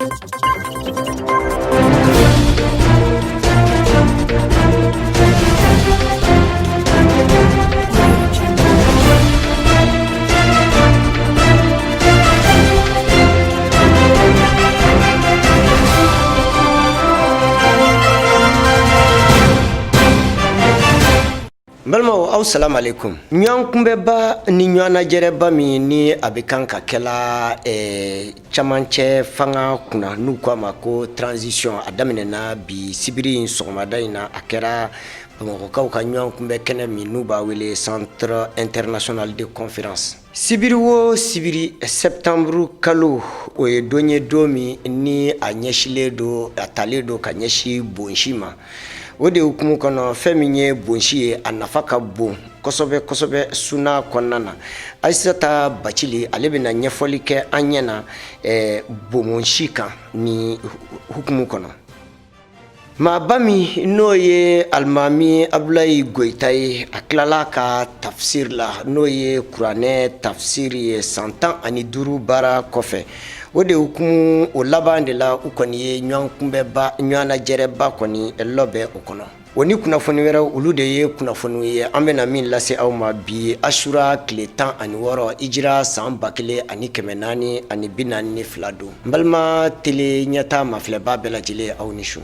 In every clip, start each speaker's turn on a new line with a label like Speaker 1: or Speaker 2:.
Speaker 1: N balimaw, aw salamu aleykum. Ɲɔgɔn kunbɛba ni ɲɔgɔnnajɛrɛba min ni a bɛ kan ka kɛla camancɛ fanga kunna, n'u ko a ma ko transition, a daminɛna bi sibiri in sɔgɔmada in na. A kɛra Bamakɔkaw ka ɲɔgɔn kunbɛ kɛnɛ min n'u b'a wele Centre international de conférence. Sibiri o sibiri, septembre kalo, o ye don ye, don min ni a ɲɛsinlen don, a talen don ka ɲɛsin bonsi ma. O de hukumu kɔnɔ, fɛn min ye bonsi ye, a nafa ka bon kosɛbɛ kosɛbɛ suna kɔnɔna na. Ayisata Bacili, ale bɛna ɲɛfɔli kɛ an ɲɛ na bonbonsi kan ni hukumu kɔnɔ. Maaba min n'o ye Alimami Abulayi Goyita ye, a tilala ka tafsir la, n'o ye kuranɛ tafsir ye, san 15 baara kɔfɛ. O de hukumu o laban de la, u kɔni ye ɲɔgɔn kunbɛba, ɲɔgɔnnajɛrɛba kɔni lɔbɛn o kɔnɔ. O ni kunnafoni wɛrɛw, olu de ye kunnafoniw ye an bɛna min lase aw ma bi, Asura tile 16, hijira san 1442 don. N balima tele ɲɛta mafilɛba bɛɛ lajɛlen, aw ni su.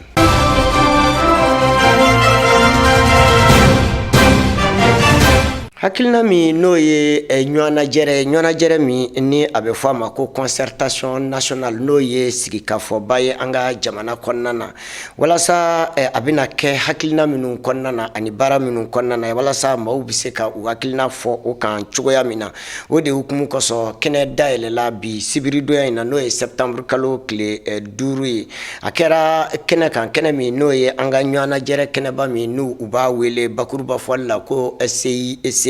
Speaker 1: Hakilina min n'o ye ɲɔgɔnnajɛrɛ ye, ɲɔgɔnnajɛrɛ min ni a bɛ fɔ a ma ko concertation nationale, n'o ye sigikafɔba ye an ka jamana kɔnɔna na, walasa a bɛna kɛ hakilina minnu kɔnɔna na ani baara minnu kɔnɔna na, walasa maaw bɛ se ka u hakilina fɔ o kan cogoya min na. O de hukumu kosɔn, kɛnɛ dayɛlɛla bi sibiridonya in na, n'o ye septembre kalo tile 5 ye. A kɛra kɛnɛ kan, kɛnɛ min n'o ye an ka ɲɔgɔnnajɛrɛ kɛnɛba min n'u u b'a wele bakuruba fɔli la ko CICB.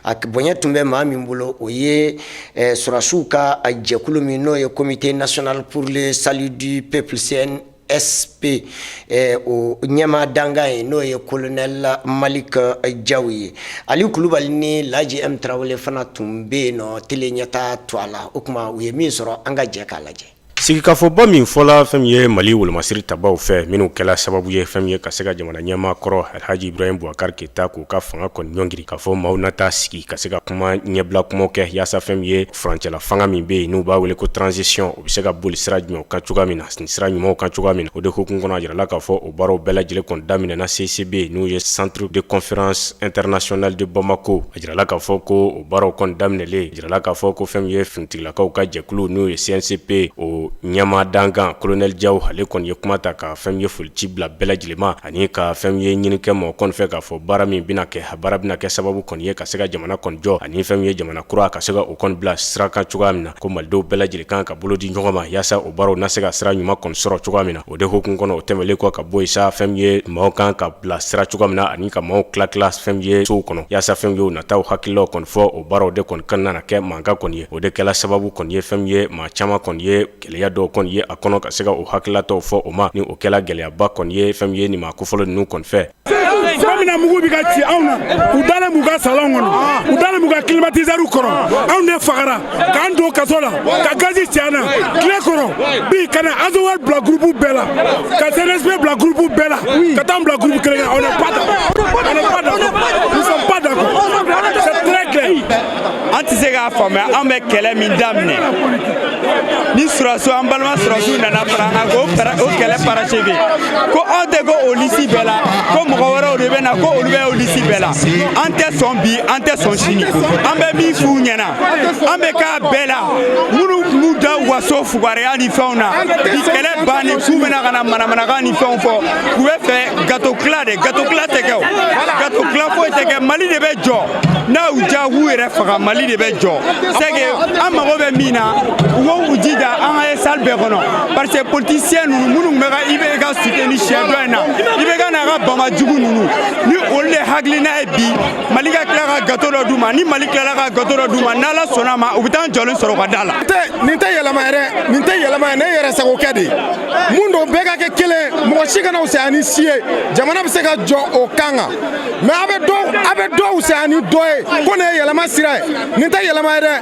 Speaker 1: A bonya tun bɛ maa min bolo, o ye sɔrɔdasiw ka jɛkulu min n'o ye Comité national pour le salut du peuple, CNSP, o ɲɛmaa dankan ye, n'o ye colonel Malik Jaw ye. Ali Kulubali ni Laji M Tarawele fana tun bɛ yen nɔ tele ɲɛta to a la. O tuma, u ye min sɔrɔ, an ka jɛ k'a lajɛ.
Speaker 2: Sigikafɔba min fɔla fɛn min ye Mali wolomasiri tabaw fɛ, minnu kɛla sababu ye fɛn min ye ka se ka jamana ɲɛmaa kɔrɔ Alhaji Ibrahim Boubacar Keita k'u ka fanga kɔni ɲɔngiri, k'a fɔ maaw na taa sigi ka se ka kuma ɲɛbila kumaw kɛ yaasa fɛn min ye furancɛla fanga min bɛ yen n'u b'a wele ko transition, o bɛ se ka boli sira jumɛnw kan cogoya min na, ni sira ɲumanw kan cogoya min na. O de hukumu kɔnɔ, a jirala k'a fɔ o baaraw bɛɛ lajɛlen kɔni daminɛna CICB, n'u ye Centre de conférence international de Bamako. A jirala k'a fɔ ko o baaraw kɔni daminɛlen, a jirala k'a fɔ ko fɛn min ye finitigilakaw ka jɛkulu, n'o ye CNSP, o ɲɛmaa dankan colonel Jaw, ale kɔni ye kuma ta ka fɛn min ye folici bila bɛɛ lajɛlen ma, ani ka fɛn min ye ɲini kɛ mɔgɔ kɔni fɛ k'a fɔ baara min bɛna kɛ, a baara bɛna kɛ sababu kɔni ye ka se ka jamana kɔni jɔ, ani fɛn min ye jamana kura ka se ka o kɔni bila sira kan cogoya min na, ko malidenw bɛɛ lajɛlen kan ka bolo di ɲɔgɔn ma yaasa o baaraw na se ka sira ɲuman kɔni sɔrɔ cogoya min na. O de hukumu kɔnɔ, o tɛmɛlen kɔ ka bɔ yen sa, fɛn min ye maaw kan ka bila sira cogoya min na, ani ka maaw tila tila fɛn min ye sow kɔnɔ, yaasa fɛn min ye u nataw hakililaw kɔni fɔ, o baaraw de kɔni kana na kɛ mankan kɔni ye. O de kɛla sababu kɔni ye fɛn min ye maa caman kɔni ye gɛlɛya dɔw kɔni ye a kɔnɔ ka se ka o hakililatɔw fɔ o ma, ni o kɛla gɛlɛyaba kɔni ye fɛn min ye nin maa kofɔlen ninnu kɔni fɛ.
Speaker 3: Tuma min na mugu bɛ ka ci anw na, u dalen b'u ka salon kɔnɔ, u dalen b'u ka climatiseur kɔrɔ. Anw de fagara k'an don kaso la, ka gazi ci an na tile kɔrɔ. Bi ka na Azawad bila groupe bɛɛ la, ka CNSP bila groupe bɛɛ la, ka taa bila groupe kelen kɛ. On n'est pas d'accord, on n'est pas d'accord, nous sommes pas d'accord, c'est très clair.
Speaker 4: An tɛ se k'a faamuya. An bɛ kɛlɛ min daminɛ ni sɔrɔdasiw, an balima sɔrɔdasiw nana fara an kan k'o kɛlɛ parachever, ko anw tɛ ko o liste bɛɛ la, ko mɔgɔ wɛrɛw de bɛ na, ko olu bɛ o liste bɛɛ la. An tɛ sɔn bi, an tɛ sɔn sini. An bɛ min f'u ɲɛna, an bɛ k'a bɛɛ la, minnu tun b'u da waso fugariya ni fɛnw na bi, kɛlɛ bannen, k'u bɛna ka na manamanakan ni fɛnw fɔ, u bɛ fɛ gâteau tila de. Gâteau tila tɛ kɛ, o gâteau tila foyi tɛ kɛ. Mali de bɛ jɔ. N'a y'u diya, k'u yɛrɛ faga, Mali de bɛ jɔ. C'est que an mago bɛ min na, u k'u jija an ka ye salle bɛɛ kɔnɔ, parce que politicien ninnu minnu bɛ ka IBK soutenir siɲɛ dɔ laban in na, IBK n'a ka bama jugu ninnu, ni olu de hakilina ye bi Mali ka tila ka gâteau dɔ d'u ma, ni Mali tilala ka gâteau dɔ d'u ma, n'Ala sɔnna a ma, u bɛ taa jɔlen sɔrɔ u ka da la.
Speaker 3: Nin tɛ yɛlɛma yɛrɛ, nin tɛ yɛlɛma ye, ne yɛrɛ sago kɛ de ye. Mun don, bɛɛ ka kɛ kelen, mɔgɔ si kana fisaya ni si ye. Jamana bɛ se ka jɔ o kan kan, mais a bɛ dɔw fisaya ni dɔ ye ko nin ye yɛlɛma sira ye. Nin tɛ yɛlɛma ye dɛ.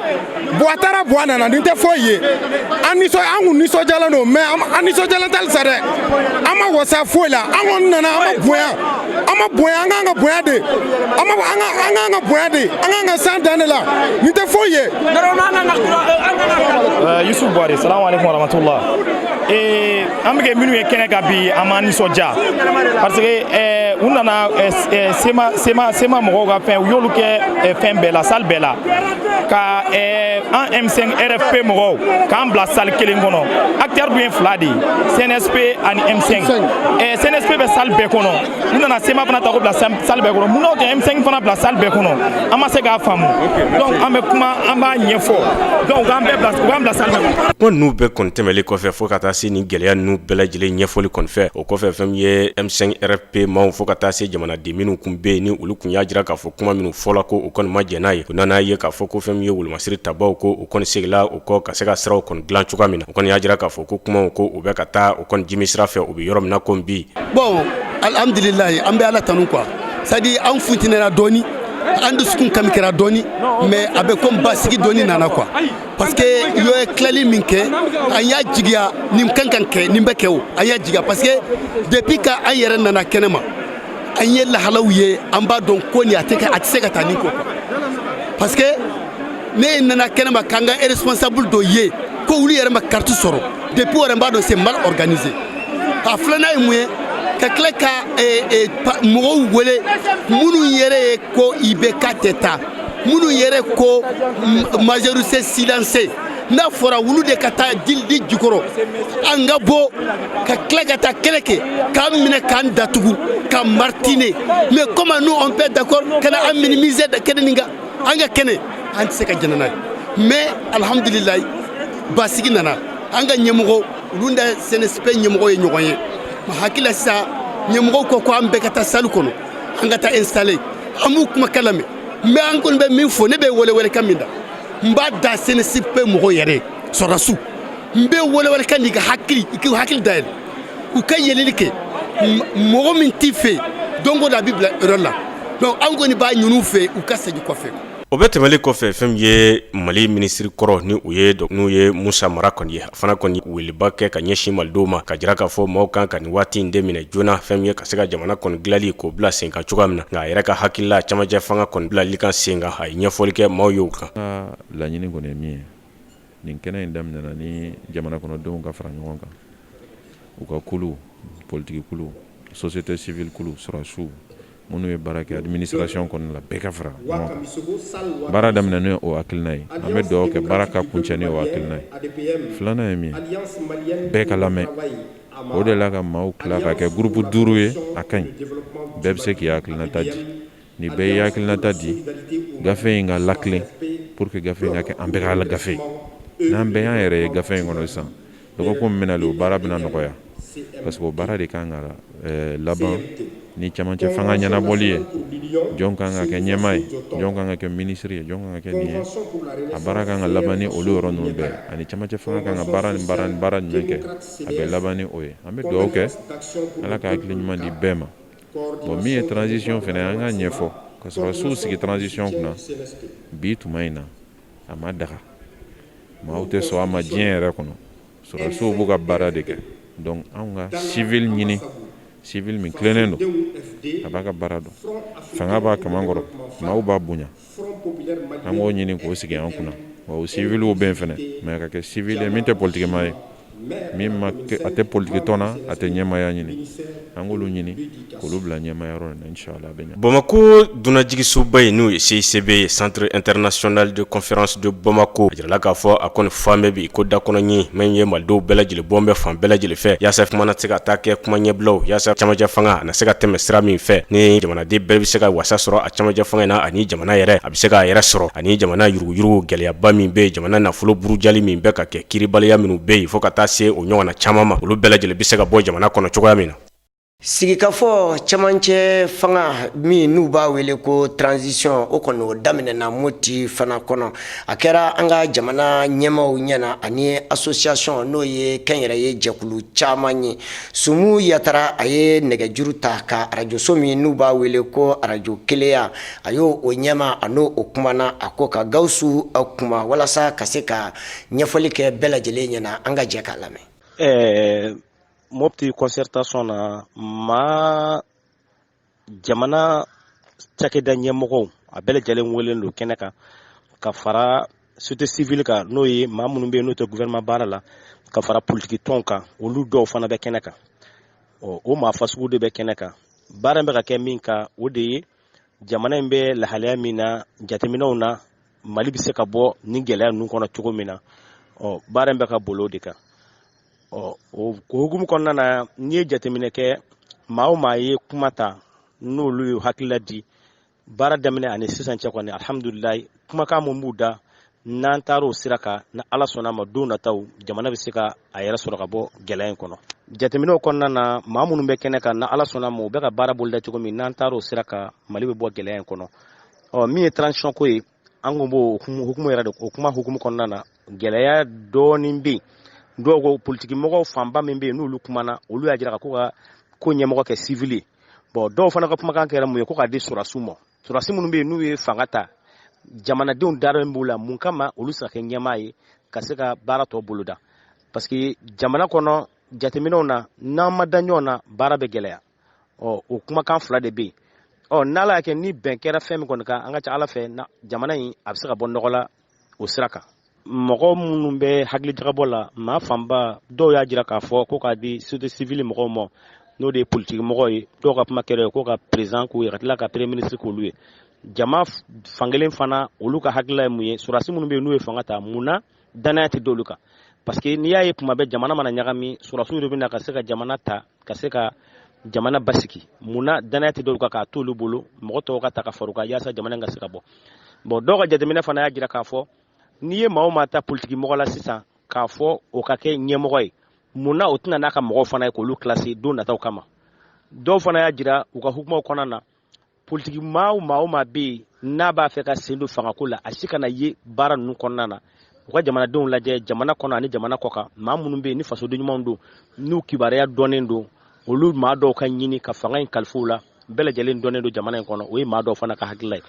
Speaker 3: Buwa taara, Buwa nana, nin tɛ foyi ye. An nisɔn, an kun nisɔndiyalen don, mais an nisɔndiyalen tɛ halisa dɛ. An ma wasa foyi la. An kɔni nana, an ma bonya, an ma bonya, an kan ka bonya de, an ma an ka an kan ka bonya de, an kan ka san dan de la. Nin tɛ foyi ye.
Speaker 5: Yusuf Buhari, salamu alaikum warahmatullah. An bɛ kɛ minnu ye kɛnɛ kan bi, an m'an nisɔndiya parce que u nana CMA mɔgɔw ka fɛn, u y'olu kɛ fɛn bɛɛ la, salle bɛɛ la, ka an M5 RFP mɔgɔw k'an bila salle kelen kɔnɔ. Acteur dun ye fila de ye, CNSP ani M5. CNSP bɛ salle bɛɛ kɔnɔ, u nana CMA fana ta k'o bila salle bɛɛ kɔnɔ. Mun n'o tɛ M5 fana bila salle bɛɛ kɔnɔ? An ma se k'a faamu. Donc an bɛ kuma, an b'a ɲɛfɔ. Donc u k'an bɛɛ bila, u k'an bila salle bɛɛ kɔnɔ.
Speaker 2: Kuma ninnu bɛɛ kɔni tɛmɛlen kɔfɛ, fo ka taa se nin gɛlɛya ninnu bɛɛ lajɛlen ɲɛfɔli kɔni fɛ, o kɔfɛ, fɛn min ye M5 RFP maaw, fo ka taa se jamanaden minnu kun bɛ yen, ni olu kun y'a jira k'a fɔ kuma minnu fɔla ko u kɔni ma jɛn n'a ye, u nana ye k'a fɔ ko fɛn min ye wolomasiri tabaw, ko u kɔni segila o kɔ ka se ka siraw kɔni dilan cogoya min na. U kɔni y'a jira k'a fɔ ko kumaw ko u bɛ ka taa u kɔni jimi sira fɛ, u bɛ yɔrɔ min na ko bi.
Speaker 6: Bon, alhamdulilayi, an bɛ Ala tanu quoi. C'est à dire an funtinɛra dɔɔni, an dusukun kami kɛra dɔɔni, mais a bɛ comme basigi dɔɔni nana quoi, parce que u ye tilali min kɛ, an y'a jigiya nin kan kan kɛ, nin bɛ kɛ o, an y'a jigiya, parce que depuis ka an yɛrɛ nana kɛnɛ ma, an ye lahalaw ye, an b'a dɔn ko nin a tɛ kɛ, a tɛ se ka taa nin kɔ quoi. Parce que ne nana kɛnɛ ma k'an ka responsable dɔ ye ko olu yɛrɛ ma carte sɔrɔ depuis o yɛrɛ, n b'a dɔn c'est mal organisé. A filanan ye mun ye? Ka tila ka mɔgɔw wele minnu yɛrɛ ye ko IBK tɛ taa, minnu yɛrɛ ko majorité silencieuse, n'a fɔra wulu de ka taa di jukɔrɔ, an ka bɔ ka tila ka taa kɛlɛ kɛ, k'an minɛ, k'an datugu, ka martiner. Mais comment nous on peut d'accord ka na an minimiser kɛnɛ nin kan? An ka kɛnɛ, an tɛ se ka jɛnɛ n'a ye. Mais alhamdulilayi, basigi nana. An ka ɲɛmɔgɔ, olu da CNSP ɲɛmɔgɔ ye ɲɔgɔn ye. Hakili la sisan, ɲɛmɔgɔw ko ko an bɛɛ ka taa salle kɔnɔ, an ka taa installer, an b'u kumakan lamɛn. Mais an kɔni bɛ min fɔ, ne bɛ welewelekan min da, n b'a da CNSP mɔgɔw yɛrɛ ye, sɔrɔdasiw, n bɛ welewelekan di ka hakili, i k'u hakili dayɛlɛ, u ka yɛlɛli kɛ. Mɔgɔ min t'i fɛ, don o don a b'i bila erreur la. Donc an kɔni b'a ɲini u fɛ, u ka segin kɔfɛ.
Speaker 2: O bɛɛ tɛmɛnen kɔfɛ, fɛn min ye Mali minisiri kɔrɔ, ni o ye n'u ye Musa Mara kɔni ye, a fana kɔni weleba kɛ ka ɲɛsin malidenw ma, ka jira k'a fɔ maaw kan ka nin waati in de minɛ joona, fɛn min ye ka se ka jamana kɔni dilanli k'o bila sen kan cogoya min na. Nka a yɛrɛ ka hakilila, camancɛ fanga kɔni bilali kan sen kan, a ye ɲɛfɔli kɛ maaw ye o kan.
Speaker 7: Laɲini kɔni ye min ye, nin kɛnɛ in daminɛna ni jamana kɔnɔdenw ka fara ɲɔgɔn kan, u ka kulu, politiki kulu, société civile kulu, sɔrɔdasiw, minnu ye baara kɛ administration kɔnɔna la, bɛɛ ka fara ɲɔgɔn kan. Baara daminɛ ni o hakilina ye, an bɛ dugawu kɛ baara ka kuncɛ ni o hakilina ye. Filanan ye min ye, bɛɛ ka lamɛn. O de la ka maaw tila ka kɛ groupe duuru ye, a ka ɲi, bɛɛ bɛ se k'i hakilinata di. Ni bɛɛ y'i hakilinata di, gafe in ka lakilen pour que gafe in ka kɛ an bɛɛ ka gafe. N'an bɛɛ y'an yɛrɛ ye gafe in kɔnɔ sisan, dɔgɔkun min bɛna o baara bɛna nɔgɔya, parce que o baara de kan ka laban ni camancɛ fanga ɲɛnabɔli ye. Jɔn kan ka kɛ ɲɛmaa ye, jɔn kan ka kɛ minisiri ye, jɔn kan ka kɛ nin ye, a baara kan ka laban ni olu yɔrɔ ninnu bɛɛ, ani camancɛ fanga kan ka baara ni baara ni baara jumɛn kɛ, a bɛ laban ni o ye. An bɛ dugawu kɛ, Ala ka hakili ɲuman di bɛɛ ma. Bon, min ye transition fana ye, an k'a ɲɛfɔ ka sɔrɔdasiw sigi transition kunna bi tuma in na, a ma daga, maaw tɛ sɔn a ma diɲɛ yɛrɛ kɔnɔ. Sɔrɔdasiw b'u ka baara de kɛ. Donc anw ka civil ɲini, civil min tilennen don, a b'a ka baara dɔn, fanga b'a kaman kɔrɔ, maaw b'a bonya, an k'o ɲini k'o sigi an kunna. Wa o civilw bɛ yen fana, mais a ka kɛ civil ye min tɛ politique maa ye, min ma a tɛ politique tɔn na, a tɛ ɲɛmaaya ɲini, an k'olu ɲini k'olu bila ɲɛmaaya yɔrɔ in na, inchallah a bɛ ɲɛ.
Speaker 2: Bamako dunanjiginsoba in, n'o ye CICB ye, Centre international de conférence de Bamako, a jirala k'a fɔ a kɔni fan bɛɛ bi ko dakɔnɔ min ye malidenw bɛɛ lajɛlen bɔn bɛ fan bɛɛ lajɛlen fɛ, yaasa kuma na se ka taa kɛ kuma ɲɛbilaw, yaasa camancɛ fanga a na se ka tɛmɛ sira min fɛ, ni jamanaden bɛɛ bɛ se ka wasa sɔrɔ a camancɛ fanga in na, ani jamana yɛrɛ a bɛ se k'a yɛrɛ sɔrɔ, ani jamana yuruguyurugu gɛlɛyaba min bɛ yen, jamana nafolo burujali min bɛ ka kɛ, kiribaliya minnu bɛ yen, fo ka taa se o ɲɔgɔnna caman ma, olu bɛɛ lajɛlen bɛ se ka bɔ jamana kɔnɔ cogoya min na.
Speaker 1: Sigikafɔ cɛmancɛ fanga min n'u b'a wele ko transition, o kɔni o daminɛna Moti fana kɔnɔ. A kɛra an ka jamana ɲɛmaaw ɲɛna ani association, n'o ye kɛnyɛrɛye jɛkulu caman ye. Sumu Yatara, a ye nɛgɛjuru ta ka arajoso min n'u b'a wele ko Arajo Keleya, a y'o o ɲɛmaa, a n'o o kumana a ko ka Gawusu kuma walasa ka se ka ɲɛfɔli kɛ bɛɛ lajɛlen ɲɛna. An ka jɛ k'a lamɛn.
Speaker 8: Mopti concertation na, ma jamana cakɛda ɲɛmɔgɔw a bɛɛ lajɛlen welen don kɛnɛ kan, ka fara société civile kan, n'o ye maa minnu bɛ yen n'o tɛ gouvernement baara la, ka fara politiki tɔnw kan, olu dɔw fana bɛ kɛnɛ kan. Ɔ, o maa fasugu de bɛ kɛnɛ kan. Baara in bɛ ka kɛ min kan, o de ye jamana in bɛ lahalaya min na, jateminɛw na, Mali bɛ se ka bɔ nin gɛlɛya ninnu kɔnɔ cogo min na. Ɔ, baara in bɛ ka boli o de kan. Ɔ, o hukumu kɔnɔna na, n'i ye jateminɛ kɛ, maa o maa ye kuma ta, n'olu ye hakilila di baara daminɛ ani sisan cɛ kɔni, alhamdulilayi, kumakan mun b'u da, n'an taara o sira kan, ni Ala sɔnna ma, don nataw jamana bɛ se ka a yɛrɛ sɔrɔ ka bɔ gɛlɛya in kɔnɔ. Jateminɛw kɔnɔna na, maa minnu bɛ kɛnɛ kan, ni Ala sɔnna ma, u bɛ ka baara boloda cogo min, n'an taara o sira kan, Mali bɛ bɔ gɛlɛya in kɔnɔ. Ɔ, min ye transition ko ye, an ko b'o hukumu yɛrɛ de, o kuma hukumu kɔnɔna na, gɛlɛya dɔɔnin bɛ yen. Dɔw ko politiki mɔgɔw fanba min bɛ yen, n'olu kumana, olu y'a jira ko ka ko ɲɛmɔgɔ kɛ civil ye. Bon, dɔw fana ka kumakan kɛra mun ye? Ko k'a di sɔrɔdasiw ma. Sɔrɔdasi minnu bɛ yen n'u ye fanga ta, jamanadenw daren b'u la, mun kama olu se ka kɛ ɲɛmaa ye ka se ka baara tɔ boloda? Parce que jamana kɔnɔ, jateminɛw na, n'an ma da ɲɔgɔn na, baara bɛ gɛlɛya. Ɔ, o kumakan fila de bɛ yen. Ɔ, n'Ala y'a kɛ ni bɛn kɛra fɛn min kɔni kan, an ka ca Ala fɛ, na jamana in a bɛ se ka bɔ nɔgɔ la o sira kan. Mɔgɔ minnu bɛ hakili jagabɔ la, maa fanba dɔw y'a jira k'a fɔ ko k'a di société civile mɔgɔw ma, n'o de ye politiki mɔgɔw ye. Dɔw ka kuma kɛra ye ko ka président k'u ye, ka tila ka premier ministre k'olu ye. Jama fankelen fana, olu ka hakilila ye mun ye? Sɔrɔdasi minnu bɛ yen n'u ye fanga ta, mun na danaya tɛ d'olu kan? Parce que n'i y'a ye kuma bɛɛ jamana mana ɲagami, sɔrɔdasiw de bɛ na ka se ka jamana ta, ka se ka jamana basigi. Mun na danaya tɛ d'olu kan k'a t'olu bolo, mɔgɔ tɔw ka ta ka far'u kan yaasa jamana in ka se ka bɔ? Bon, dɔw ka jateminɛ fana y'a jira k'a fɔ n'i ye maa o maa ta politiki mɔgɔ la sisan k'a fɔ o ka kɛ ɲɛmɔgɔ ye, mun na o tɛna n'a ka mɔgɔw fana ye k'olu kilasi don nataw kama? Dɔw fana y'a jira u ka hukumaw kɔnɔna na, politiki maa o maa o maa bɛ yen n'a b'a fɛ ka sen don fangako la, a si kana ye baara ninnu kɔnɔna na. U ka jamanadenw lajɛ jamana kɔnɔ ani jamana kɔ kan, maa minnu bɛ yen ni fasoden ɲumanw don, n'u kibaruya dɔnnen don, olu maa dɔw ka ɲini ka fanga in kalifa u la, bɛɛ lajɛlen dɔnnen don jamana in kɔnɔ. O ye maa dɔw fana ka hakilila ye.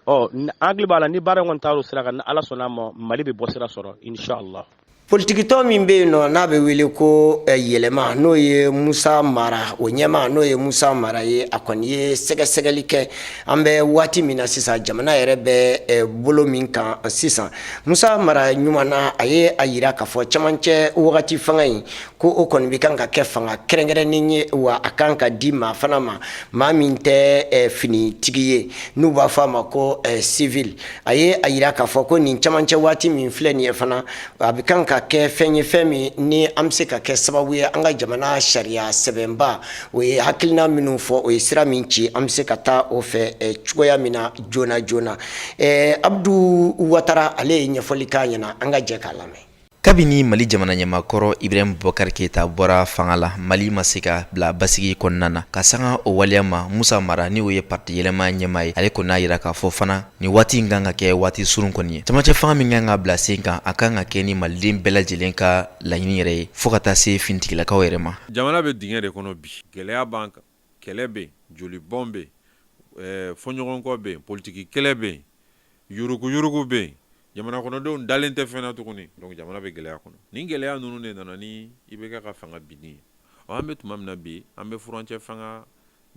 Speaker 8: Ɔ, an hakili b'a la, ni baara in kɔni taara o sira kan, ni Ala sɔnna a ma, Mali bɛ bɔ sira sɔrɔ, inshallah.
Speaker 1: Politikitɔn min bɛ yen nɔ n'a bɛ wele ko Yɛlɛma, n'o ye Musa Mara, o ɲɛmaa n'o ye Musa Mara ye, a kɔni ye sɛgɛsɛgɛli kɛ an bɛ waati min na sisan, jamana yɛrɛ bɛ bolo min kan sisan. Musa Mara ɲuman na, a ye a jira k'a fɔ cɛmancɛ wagati fanga in ko o kɔni bɛ kan ka kɛ fanga kɛrɛnkɛrɛnnen ye, wa a kan ka di maa fana ma, maa min tɛ finitigi ye, n'u b'a fɔ a ma ko civil. A ye a jira k'a fɔ ko nin cɛmancɛ waati min filɛ nin ye fana, a bɛ kan ka kɛ fɛn ye, fɛn min ni an bɛ se ka kɛ sababu ye an ka jamana sariya sɛbɛnba, o ye hakilina minnu fɔ, o ye sira min ci, an bɛ se ka taa o fɛ cogoya min na joona joona. Abudu Watara, ale ye ɲɛfɔli k'a ɲɛna, an ka jɛ k'a lamɛn.
Speaker 9: Kabini Mali jamana ɲɛmaakɔrɔ Ibrahim Boubacar Keita bɔra fanga la, Mali ma se ka bila basigi kɔnɔna na. Ka sanga o waleya ma, Musa Mara, ni o ye parti Yɛlɛma ɲɛmaa ye, ale kɔni y'a jira k'a fɔ fana nin waati in kan ka kɛ waati surun kɔni ye. Camancɛ fanga min kan ka bila sen kan, a kan ka kɛ ni maliden bɛɛ lajɛlen ka laɲini yɛrɛ ye, fo ka taa se finitigilakaw yɛrɛ ma.
Speaker 10: Jamana bɛ dingɛ de kɔnɔ bi, gɛlɛya b'an kan, kɛlɛ bɛ yen, jolibɔn bɛ yen, fɔɲɔgɔnkɔ bɛ yen, politiki kɛlɛ bɛ yen, yuruguyurugu bɛ yen, jamana kɔnɔdenw dalen tɛ fɛn na tuguni. Donc jamana bɛ gɛlɛya kɔnɔ. Nin gɛlɛya ninnu de nana ni IBK ka fanga binni ye. Ɔ, an bɛ tuma min na bi, an bɛ furancɛ fanga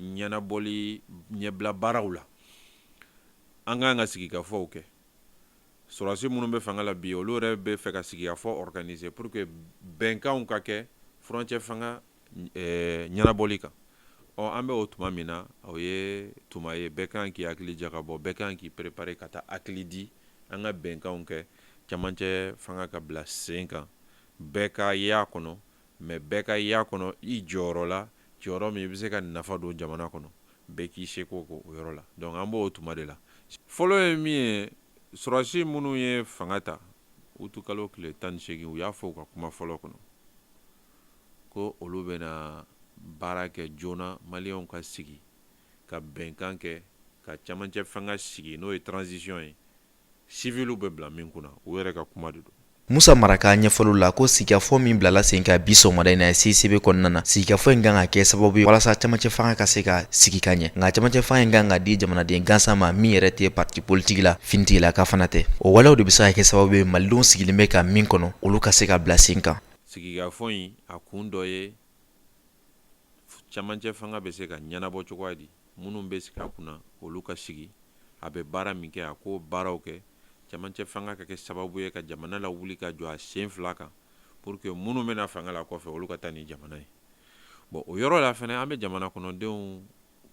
Speaker 10: ɲɛnabɔli ɲɛbila baaraw la. An ka kan ka sigikafɔw kɛ. Sɔrɔdasi minnu bɛ fanga la bi, olu yɛrɛ bɛ fɛ ka sigikafɔ organiser pour que bɛnkanw ka kɛ furancɛ fanga ɲɛnabɔli kan. Ɔ, an bɛ o tuma min na, o ye tuma ye bɛɛ kan k'i hakili jagabɔ, bɛɛ kan k'i préparer ka taa hakili di, an ka bɛnkanw kɛ, camancɛ fanga ka bila sen kan, bɛɛ ka y'a kɔnɔ. Mais bɛɛ ka y'a kɔnɔ i jɔyɔrɔ la, jɔyɔrɔ min i bɛ se ka nafa don jamana kɔnɔ, bɛɛ k'i seko k'o yɔrɔ la. Donc an b'o tuma de la. Fɔlɔ ye min ye, sɔrɔdasi minnu ye fanga ta utukalo tile 18, u y'a fɔ u ka kuma fɔlɔ kɔnɔ ko olu bɛna baara kɛ joona, maliyɛnw ka sigi ka bɛnkan kɛ ka camancɛ fanga sigi, n'o ye transition ye, civiliw bɛ bila min kunna. U yɛrɛ ka kuma de don.
Speaker 9: Musa Mara ka ɲɛfɔliw la, ko sigikafɔ min bilala sen kan bi sɔgɔmada in na CICB kɔnɔna na, sigikafɔ in kan ka kɛ sababu ye walasa camancɛ fanga ka se ka sigi ka ɲɛ. Nka camancɛ fanga in kan ka di jamanaden gansan ma min yɛrɛ tɛ parti politique la, finitigilaka fana tɛ. O waleyaw de bɛ se ka kɛ sababu ye malidenw sigilen bɛ ka min kɔnɔ, olu ka se ka bila sen kan.
Speaker 10: Sigikafɔ in, a kun dɔ ye camancɛ fanga bɛ se ka ɲɛnabɔ cogoya di, minnu bɛ sigi a kunna, olu ka sigi, a bɛ baara min kɛ, a k'o baaraw kɛ. Camancɛ fanga ka kɛ sababu ye ka jamana lawuli ka jɔ a sen fila kan, pour que minnu bɛna fanga la kɔfɛ, olu ka taa ni jamana ye. Bon, o yɔrɔ la fana, an bɛ jamana kɔnɔdenw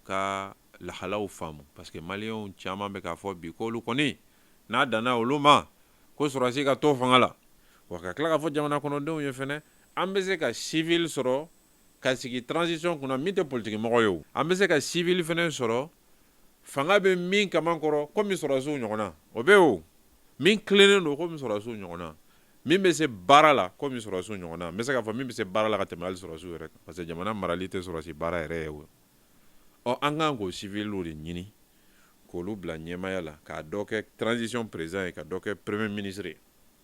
Speaker 10: ka lahalaw faamu, parce que maliyɛnw caman bɛ k'a fɔ bi k'olu kɔni n'a danna olu ma, ko sɔrɔdasi ka to fanga la. Wa ka tila k'a fɔ jamana kɔnɔdenw ye fana, an bɛ se ka civil sɔrɔ ka sigi transition kunna min tɛ politiki mɔgɔ ye o. An bɛ se ka civil fana sɔrɔ fanga bɛ min kaman kɔrɔ komi sɔrɔdasiw ɲɔgɔnna, o bɛ o min tilennen don komi sɔrɔdasiw ɲɔgɔnna, min bɛ se baara la komi sɔrɔdasiw ɲɔgɔnna. N bɛ se k'a fɔ min bɛ se baara la ka tɛmɛ hali sɔrɔdasiw yɛrɛ kan, parce que jamana marali tɛ sɔrɔdasi baara yɛrɛ ye o. Ɔ, an kan k'o civiliw de ɲini k'olu bila ɲɛmaaya la, k'a dɔ kɛ transition président ye, ka dɔ kɛ premier ministre ye.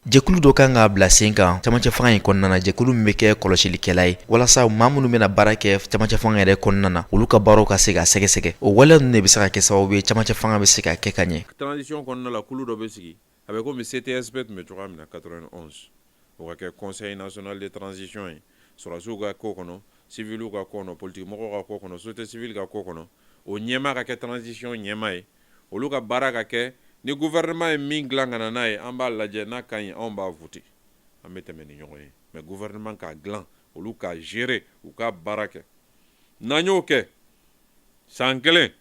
Speaker 9: Jɛkulu dɔ kan ka bila sen kan camancɛ fanga in kɔnɔna na, jɛkulu min bɛ kɛ kɔlɔsilikɛla ye walasa maa minnu bɛna baara kɛ camancɛ fanga yɛrɛ kɔnɔna na, olu ka baaraw ka se ka sɛgɛsɛgɛ. O waleya ninnu de bɛ se ka kɛ sababu ye camancɛ fanga bɛ se ka kɛ ka ɲɛ.
Speaker 10: Transition kɔnɔna la, kulu dɔ bɛ sigi, a bɛ komi CTSP tun bɛ cogoya min na 91, o ka kɛ Conseil national de transition ye, sɔrɔdasiw ka ko kɔnɔ, civiliw ka ko kɔnɔ, politique mɔgɔw ka ko kɔnɔ, société civile ka ko kɔnɔ. O ɲɛmaa ka kɛ transition ɲɛmaa ye. Olu ka baara ka kɛ ni gouvernement ye min dilan ka na n'a ye, an b'a lajɛ, n'a ka ɲi, anw b'a voter, an bɛ tɛmɛ ni ɲɔgɔn ye. Mais gouvernement k'a dilan, olu k'a gérer, u ka baara kɛ. N'an y'o kɛ san kelen,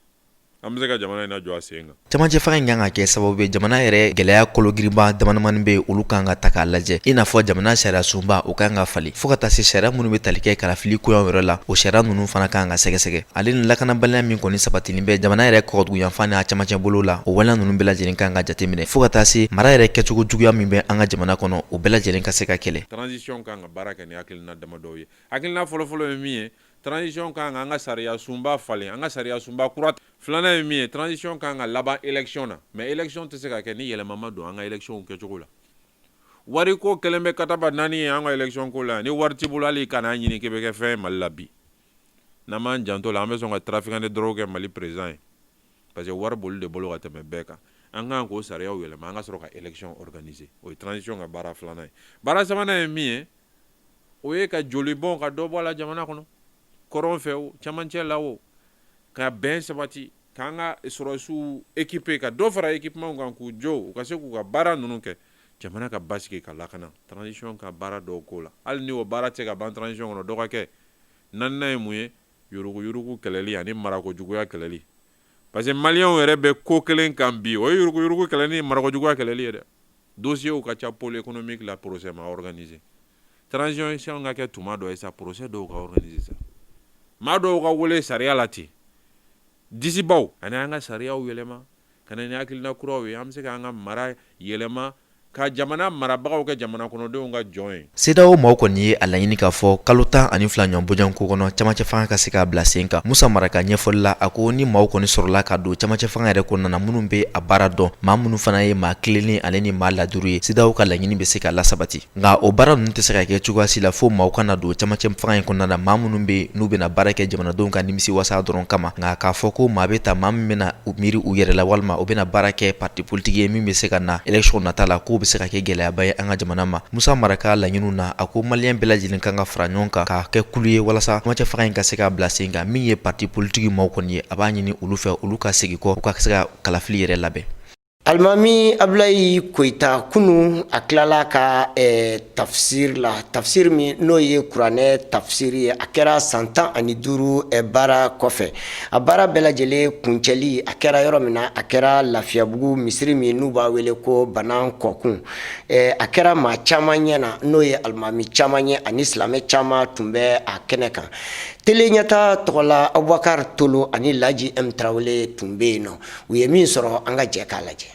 Speaker 10: an bɛ se ka jamana in lajɔ a sen kan.
Speaker 9: Camancɛ fanga in kan ka kɛ sababu ye jamana yɛrɛ gɛlɛya kologirinba damadamani bɛ yen, olu kan ka ta k'a lajɛ, i n'a fɔ jamana sariya sunba, o kan ka falen, fo ka taa se sariya minnu bɛ tali kɛ kalafili koɲaw yɛrɛ la, o sariya ninnu fana kan ka sɛgɛsɛgɛ, ale ni lakanabaliya min kɔni sabatilen bɛ jamana yɛrɛ kɔgɔduguyanfan n'a camancɛ bolo la, o waleya ninnu bɛɛ lajɛlen kan ka jateminɛ, fo ka taa se mara yɛrɛ kɛcogo juguya min bɛ an ka jamana kɔnɔ, o bɛɛ lajɛlen ka se ka kɛlɛ.
Speaker 10: Transition kan ka baara kɛ ni hakilina damadɔw ye. Hakilina fɔlɔfɔlɔ ye min ye, transition kan ka an ka sariya sunba falen, an ka sariya sunba kura. Filanan ye min ye, transition kan ka laban élection na, mais élection tɛ se ka kɛ ni yɛlɛma ma don an ka élection kɛcogo la. Wariko kɛlen bɛ kataba naani ye an ka élection ko la. Ni wari t'i bolo, hali kan'a ɲini k'i bɛ kɛ fɛn ye Mali la bi. N'an m'an janto la, an bɛ sɔn ka trafiquant de drogue kɛ Mali président ye, parce que wari b'olu de bolo ka tɛmɛ bɛɛ kan. An kan k'o sariyaw yɛlɛma, an ka sɔrɔ ka élection organiser. O ye transition ka baara filanan ye. Baara sabanan ye min ye, o ye ka joli bɔn ka dɔ bɔ a la jamana kɔnɔ, kɔrɔn fɛ o, camancɛ la o, ka bɛn sabati, k'an ka sɔrɔdasiw équiper, ka dɔ fara équipement kan, k'u jɔ, u ka se k'u ka baara ninnu kɛ, jamana ka basigi, ka lakana. Transition ka baara dɔw ko la, hali ni o baara tɛ ka ban transition kɔnɔ, dɔ ka kɛ. Naaninan ye mun ye? Yuruguyurugu kɛlɛli ani marako juguya kɛlɛli, parce que maliyɛnw yɛrɛ bɛ ko kelen kan bi, o ye yuruguyurugu kɛlɛli ni marako juguya kɛlɛli ye dɛ. Dossiers ka ca pôle économique la, procès ma organiser. Transition ka kɛ tuma dɔ ye sa, procès dɔw ka organiser sa, maa dɔw ka wele sariya la ten, disibaw, ani an ka sariyaw yɛlɛma ka na ni hakilina kuraw ye, an bɛ se k'an ka mara yɛlɛma ka jamana marabagaw kɛ jamana kɔnɔdenw ka jɔn ye.
Speaker 9: CEDEAO maaw kɔni ye a laɲini k'a fɔ kalo 12 ɲɔgɔn bɔɲɔgɔnko kɔnɔ, camancɛ fanga ka se k'a bila sen kan. Musa Mara ka ɲɛfɔli la, a ko ni maaw kɔni sɔrɔla ka don camancɛ fanga yɛrɛ kɔnɔna na minnu bɛ a baara dɔn, maa minnu fana ye maa tilennen ale ni maa ladiri ye, CEDEAO ka laɲini bɛ se ka lasabati. Nka o baara ninnu tɛ se ka kɛ cogoya si la fo maaw ka na don camancɛ fanga in kɔnɔna na, maa minnu bɛ n'u bɛna baara kɛ jamanadenw ka nimisi wasa dɔrɔn kama. Nka k'a fɔ ko maa bɛ ta, maa min bɛna u miiri u yɛrɛ la, walima u bɛna baara kɛ parti politique ye min bɛ se ka na élection nata la, k'o bɛ se ka kɛ gɛlɛyaba ye an ka jamana ma. Musa Mara ka laɲiniw na, a ko maliyɛn bɛɛ lajɛlen kan ka fara ɲɔgɔn kan k'a kɛ kulu ye walasa camancɛ fanga in ka se ka bila sen kan. Min ye parti politique maaw kɔni ye, a b'a ɲini olu fɛ, olu ka segin kɔ, u ka se ka kalafili yɛrɛ labɛn.
Speaker 1: Alimami Abulayi Koyita, kunun a tilala ka tafsir la, tafsir min n'o ye kuranɛ tafsiri ye. A kɛra san 15 baara kɔfɛ. A baara bɛɛ lajɛlen kuncɛli, a kɛra yɔrɔ min na, a kɛra Lafiyabugu misiri min n'u b'a wele ko Bana Kɔkun. A kɛra maa caman ɲɛ na, n'o ye alimami caman ye, ani silamɛ caman tun bɛ a kɛnɛ kan. Tele ɲɛta tɔgɔ la, Abubakar Tolo ani Laji M Tarawele tun bɛ yen nɔ. U ye min sɔrɔ, an ka jɛ k'a lajɛ.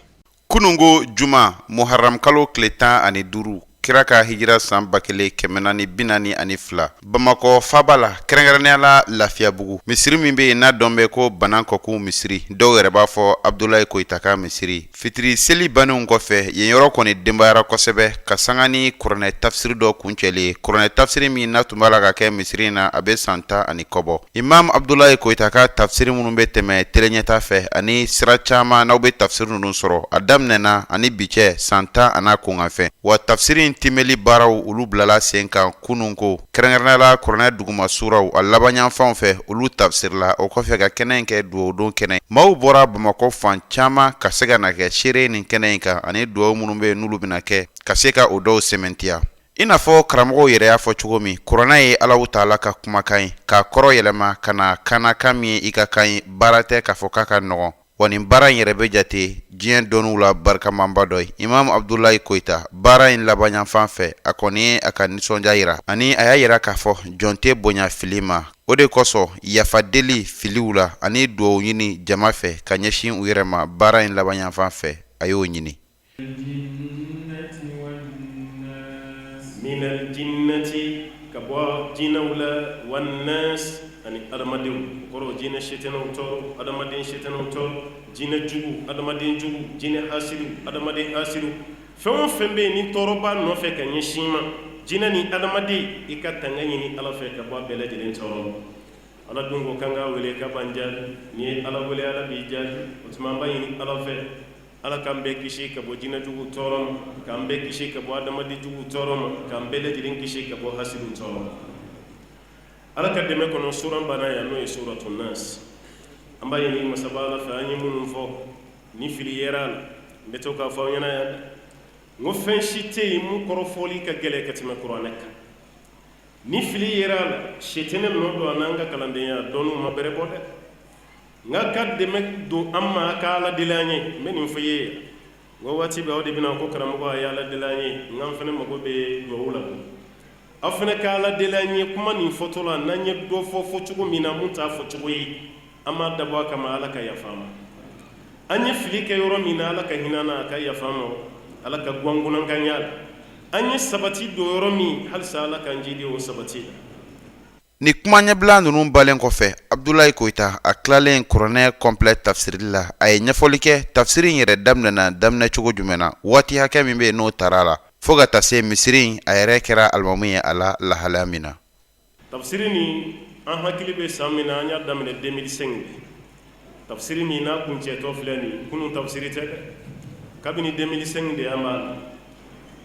Speaker 11: Kunungo juma, muharam kalo tile 15. Kira ka hijira san 1442, Bamakɔ faaba la, kɛrɛnkɛrɛnnenya la Lafiyabugu, misiri min bɛ yen n'a dɔn bɛ ko Banankɔku misiri, dɔw yɛrɛ b'a fɔ Abudulayi Koyita ka misiri. Fitiri seli bannenw kɔfɛ, yen yɔrɔ kɔni denbayara kosɛbɛ ka sanga ni kuranɛ tafsiri dɔ kuncɛli ye. Kuranɛ tafsiri min n'a tun b'a la ka kɛ misiri in na, a bɛ san 10 ani kɔ bɔ. Imam Abudulayi Koyita ka tafsiri minnu bɛ tɛmɛ tele ɲɛta fɛ ani sira caman n'aw bɛ tafsiri ninnu sɔrɔ, a daminɛna ani bi cɛ san 10 an'a kunkanfɛn. Wa tafsiri in timɛli baaraw olu bilala sen kan kunun ko, kɛrɛnkɛrɛnnenya la kuranɛ duguma suraw a labanyanfanw fɛ, olu tafsirila. O kɔfɛ ka kɛnɛ in kɛ dugawudon kɛnɛ. Maaw bɔra Bamakɔ fan caman ka se ka na kɛ seere nin kɛnɛ in kan ani dugawu minnu bɛ yen n'olu bɛna kɛ ka se ka o dɔw sɛmɛntiya. I n'a fɔ karamɔgɔw yɛrɛ y'a fɔ cogo min, kuranɛ ye Alahu taala ka kumakan ye, k'a kɔrɔ yɛlɛma ka na kan na, kan min ye i ka kan ye, baara tɛ k'a fɔ k'a ka nɔgɔn. Wa nin baara in yɛrɛ bɛ jate diɲɛ dɔnniw la barikamanba dɔ ye. Imam Abudulayi Koyita, baara in labanyanfan fɛ, a kɔni ye a ka nisɔndiya yira ani a y'a yira k'a fɔ jɔn tɛ bonya fili ma. O de kosɔn yafa deli filiw la ani dugawu ɲini jama fɛ ka ɲɛsin u yɛrɛ ma baara in labanyanfan fɛ, a y'o ɲini.
Speaker 12: Minal jinnati ka bɔ jinɛw la wannas ani adamadenw o kɔrɔ jinɛ sitanɛw tɔɔrɔ adamaden sitanɛw tɔɔrɔ jinɛ jugu adamaden jugu jinɛ hasidu adamaden hasidu fɛn o fɛn bɛ yen ni tɔɔrɔ b'a nɔfɛ ka ɲɛsin i ma jinɛ ni adamaden i ka tanga ɲini ala fɛ ka bɔ a bɛɛ lajɛlen tɔɔrɔ ala dun ko k'an k'a wele k'a b'an jaabi n'i ye ala wele ala b'i jaabi o tuma an b'a ɲini ala fɛ ala k'an bɛɛ kisi ka bɔ jinɛ jugu tɔɔrɔ ma k'an bɛɛ kisi ka bɔ adamaden jugu tɔɔrɔ ma k'an bɛɛ lajɛlen kisi ka bɔ hasidu tɔɔrɔ ma ala ka dɛmɛ kɔnɔ suran banna yan n'o ye suratu nas an b'a ɲini masaba ala fɛ an ye minnu fɔ ni fili yera a la n bɛ to k'a fɔ aw ɲɛna yan dɛ n ko fɛn si tɛ yen mun kɔrɔfɔli ka gɛlɛn ka tɛmɛ kuranɛ kan ni fili yera a la sitanɛ nɔ don a n'an ka kalandenya dɔnniw ma bɛrɛ bɔ dɛ nka ka dɛmɛ don an ma ka ala deli an ye n bɛ nin fɔ i ye yan n ko waati bɛɛ aw de bɛna ko karamɔgɔ a ye ala deli an ye nka an fana mago bɛ dugawu la aw fana ka ala deli an ye kuma nin fɔtɔ la n'an ye dɔ fɔ fɔcogo min na mun t'a fɔcogo ye an b'a dabɔ a kama ala ka yafa an ma an ye fili kɛ yɔrɔ min na ala ka hinɛ an na a ka yafa an ma ala ka gwangunnankan y'a la an ye sabati don yɔrɔ min halisa ala k'an jidi o sabati la
Speaker 11: Ni kuma ɲɛbila ninnu balen kɔfɛ, Abudulayi Koyita, a tilalen kuranɛ complet tafsirili la, a ye ɲɛfɔli kɛ tafsiri in yɛrɛ daminɛna daminɛ cogo jumɛn na, waati hakɛ min bɛ yen n'o tara a la, fo ka taa se misiri in a yɛrɛ kɛra alimami ye a la lahalaya min na.
Speaker 12: Tafsiri nin, an hakili bɛ san min na, an y'a daminɛ 2005 de. Tafsiri min n'a kuncɛtɔ filɛ nin kunun tafsiri tɛ dɛ kabini 2005 de an b'a la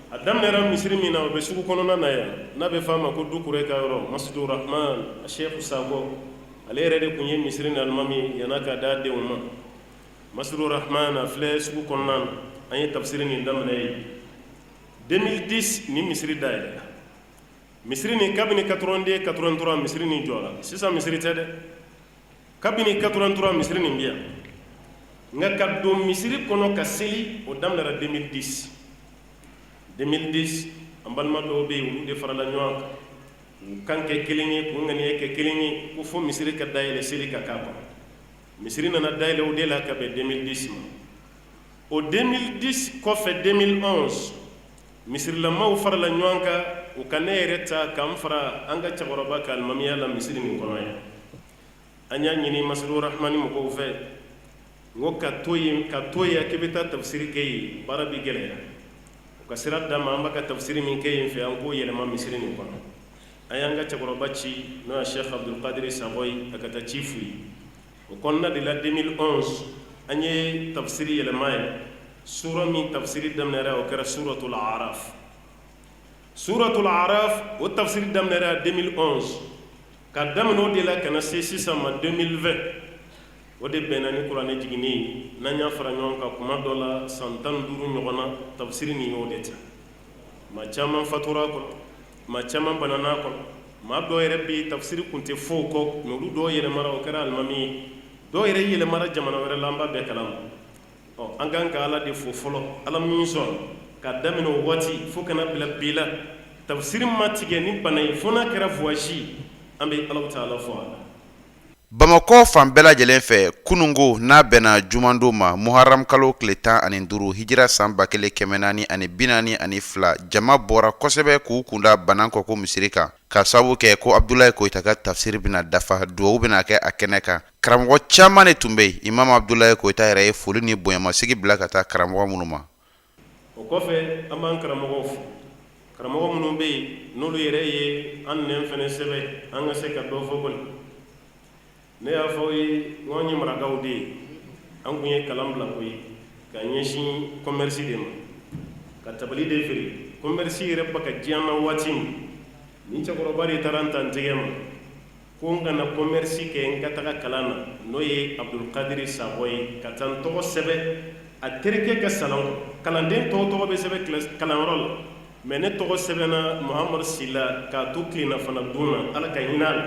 Speaker 12: a daminɛra misiri min na o bɛ sugu kɔnɔna na yan n'a bɛ f'a ma ko Dukure ka yɔrɔ Masidu Rahman Seku Sakɔ ale yɛrɛ de tun ye misiri in alimami yann'a k'a d'a denw ma Masidu Rahman a filɛ sugu kɔnɔna na an ye tafsiri nin daminɛ yen 2010 ni misiri dayɛlɛla misiri nin kabini 82 83 misiri nin jɔra sisan misiri tɛ dɛ kabini 83 misiri nin bɛ yan nka ka don misiri kɔnɔ ka seli o daminɛra 2010 2010 an balima dɔw bɛ yen olu de farala ɲɔgɔn kan k'u kan kɛ kelen ye k'u ŋaniya kɛ kelen ye ko fo misiri ka dayɛlɛ seli ka k'a kɔnɔ misiri nana dayɛlɛ o de la ka bɛn 2010 ma o 2010 kɔfɛ 2011 misirilamaw farala ɲɔgɔn kan u ka ne yɛrɛ ta ka n fara an ka cɛkɔrɔba kan alimamiya la misiri nin kɔnɔ yan an y'a ɲini Masidu Rahmani mɔgɔw fɛ n ko ka to yen ka to yen k'i bɛ taa tafsiri kɛ yen baara bɛ gɛlɛya u ka sira d'an ma an b'a ka tafsiri min kɛ yen fɛ an k'o yɛlɛma misiri nin kɔnɔ an y'an ka cɛkɔrɔba ci n'o ye Cheikh Abdul Kadiri Sakɔ ye a ka taa ci f'u ye o kɔnɔna de la 2011 an ye tafsiri yɛlɛma yen sura min tafsiri daminɛra o kɛra suratul Araf suratul Araf o tafsiri daminɛra 2011 Ka daminɛ o de la ka na se sisan ma 2020 o de bɛnna ni kuranɛ jiginni ye n'an y'a fara ɲɔgɔn kan kuma dɔ la san 15 ɲɔgɔn na tafsiri nin y'o de ta maa caman fatura a kɔnɔ maa caman banana a kɔnɔ maa dɔw yɛrɛ bɛ yen tafsiri tun tɛ fɔ o kɔ mais olu dɔw yɛlɛmara o kɛra alimami ye dɔw yɛrɛ yɛlɛmara jamana wɛrɛ la an b'a bɛɛ kalama Ɔ an kan ka ala de fo fɔlɔ ala min sɔn ka daminɛ o waati fo ka na bila bi la tafsiri ma tigɛ ni bana ye fo n'a kɛra voyage an bɛ Alahu taala fo a la.
Speaker 11: Bamakɔ fan bɛɛ lajɛlen fɛ kunungo n'a bɛnna jumandon ma muharam kalo tile 15 hijira san 1442, jama bɔra kosɛbɛ k'u kunda Banankɔku misiri kan ka sababu kɛ ko Abudulayi Koyita ka tafsiri bɛna dafa, dugawu bɛna kɛ a kɛnɛ kan. Karamɔgɔ caman de tun bɛ yen. Imam Abudulayi Koyita yɛrɛ ye foli ni bonyamasegin bila ka taa karamɔgɔ minnu ma.
Speaker 12: O kɔfɛ, an b'an karamɔgɔw fo, karamɔgɔ minnu bɛ yen n'olu yɛrɛ ye an nɛn fana sɛbɛn an ka se ka dɔ fɔ kɔni. Ne y'a fɔ aw ye n ko an ye marakaw de ye, an tun ye kalan bila koyi ka ɲɛsin commerce de ma, ka tabali de feere. Commerce yɛrɛ bɛ ka diya n na waati min, nin cɛkɔrɔba de taara n ta n tɛgɛ ma ko n kana commerce kɛ, n ka taga kalan na, n'o ye Abdulkadiri Sakɔ ye, ka taa n tɔgɔ sɛbɛn a terikɛ ka salon kɔnɔ. Kalanden tɔw tɔgɔ bɛ sɛbɛn kalanyɔrɔ la, mais ne tɔgɔ sɛbɛnna Muhamadu Sila k'a to tilelafana dun na, Ala ka hinɛ a la,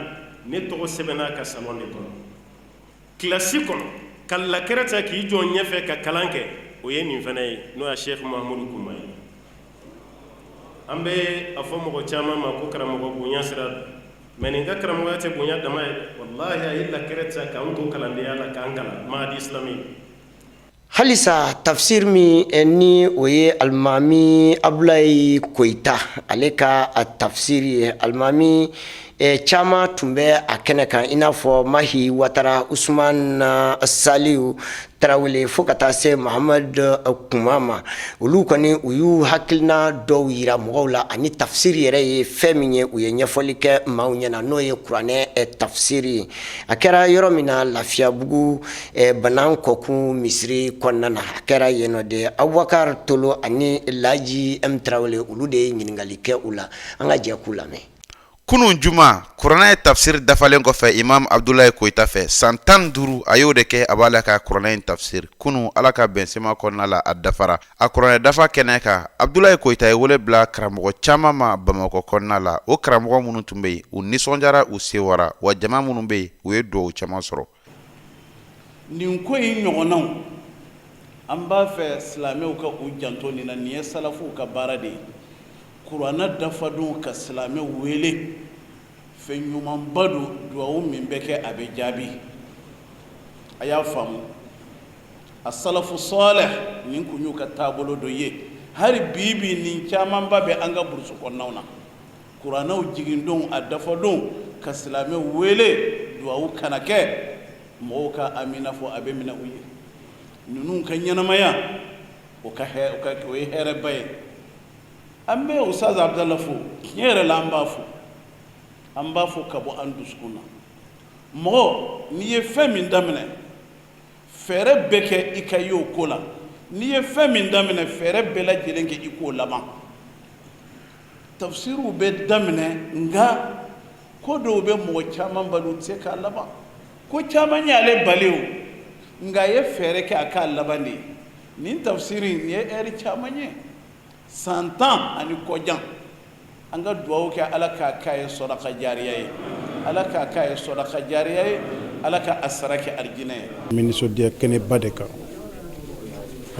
Speaker 12: ne tɔgɔ sɛbɛnna a ka salon de kɔnɔ, kilasi kɔnɔ, ka lakɛrɛ ta k'i jɔ ɲɛfɛ ka kalan kɛ, o ye nin fana ye, n'o ye Sɛki Mahamudu Kunba ye. An bɛ a fɔ mɔgɔ caman ma ko karamɔgɔ bonya sira don, mais nin ka karamɔgɔya tɛ bonya dama ye, walahi a ye lakɛrɛ ta k'an to kalandenya la k'an kalan mahadi islami.
Speaker 1: Halisa tafsir min ni o ye alimami Abulayi Koyita ale ka a tafsiri ye, alimami caman tun bɛ a kɛnɛ kan, i n'a fɔ Mahi Watara, Usman Saliu Tarawele, fo ka taa se Mahamadu Kuma ma. Olu kɔni u y'u hakilina dɔw yira mɔgɔw la ani tafsiri yɛrɛ ye fɛn min ye, u ye ɲɛfɔli kɛ maaw ɲɛna, n'o ye kuranɛ tafsiri ye. A kɛra yɔrɔ min na, Lafiyabugu Banankɔku misiri kɔnɔna na, a kɛra yen nɔ de. Abubakar Tolo ani Laji M Tarawele, olu de ye ɲininkali kɛ u la. An ka jɛ k'u lamɛn.
Speaker 11: Kunun juma, kuranɛ tafsiri dafalen kɔfɛ imam Abudulayi Koyita fɛ, san 15 a y'o de kɛ a b'a la ka kuranɛ in tafsiri. Kunun, Ala ka bɛnsema kɔnɔna la, a dafara. A kuranɛ dafa kɛnɛ kan, Abudulayi Koyita ye wele bila karamɔgɔ caman ma Bamakɔ kɔnɔna la. O karamɔgɔ minnu tun bɛ yen, u nisɔndiyara, u sewara, wa jama minnu bɛ yen, u ye dugawu caman sɔrɔ.
Speaker 13: Nin ko in ɲɔgɔnnaw, an b'a fɛ silamɛw ka u janto nin na. Nin ye salafuw ka baara de ye. Kuranɛ dafadon ka silamɛw wele, fɛn ɲumanba don, duwawu min bɛ kɛ a bɛ jaabi. A y'a faamu, a salafu sɔlɛ, nin kun y'u ka taabolo dɔ ye. Hali bi bi nin camanba bɛ an ka burusu kɔnɔnaw na. Kuranɛw jigindon, a dafadon ka silamɛw wele duwawu kana kɛ, mɔgɔw ka amina fɔ, a bɛ minɛ u ye. Ninnu ka ɲɛnamaya, o ka o ye hɛrɛba ye. An bɛ Ustaz Abudala fo, tiɲɛ yɛrɛ la an b'a fo, an b'a fo ka bɔ an dusukun na. Mɔgɔ n'i ye fɛn min daminɛ, fɛɛrɛ bɛɛ kɛ i ka y'o ko la. N'i ye fɛn min daminɛ, fɛɛrɛ bɛɛ lajɛlen kɛ i k'o laban. Tafsiriw bɛ daminɛ, nka ko dɔw bɛ mɔgɔ caman bali, u tɛ se k'a laban. Ko caman y'ale bali o, nka a ye fɛɛrɛ kɛ a k'a laban de ye. Nin tafsiri nin ye ɛri caman ye, san 10 ani kɔjan. An ka dugawu kɛ, Ala k'a k'a ye sɔdaka jariya ye, Ala k'a k'a ye sɔdaka jariya ye, Ala ka a sara kɛ arijinɛ ye.
Speaker 14: N bɛ nisɔndiya kɛnɛba de kan.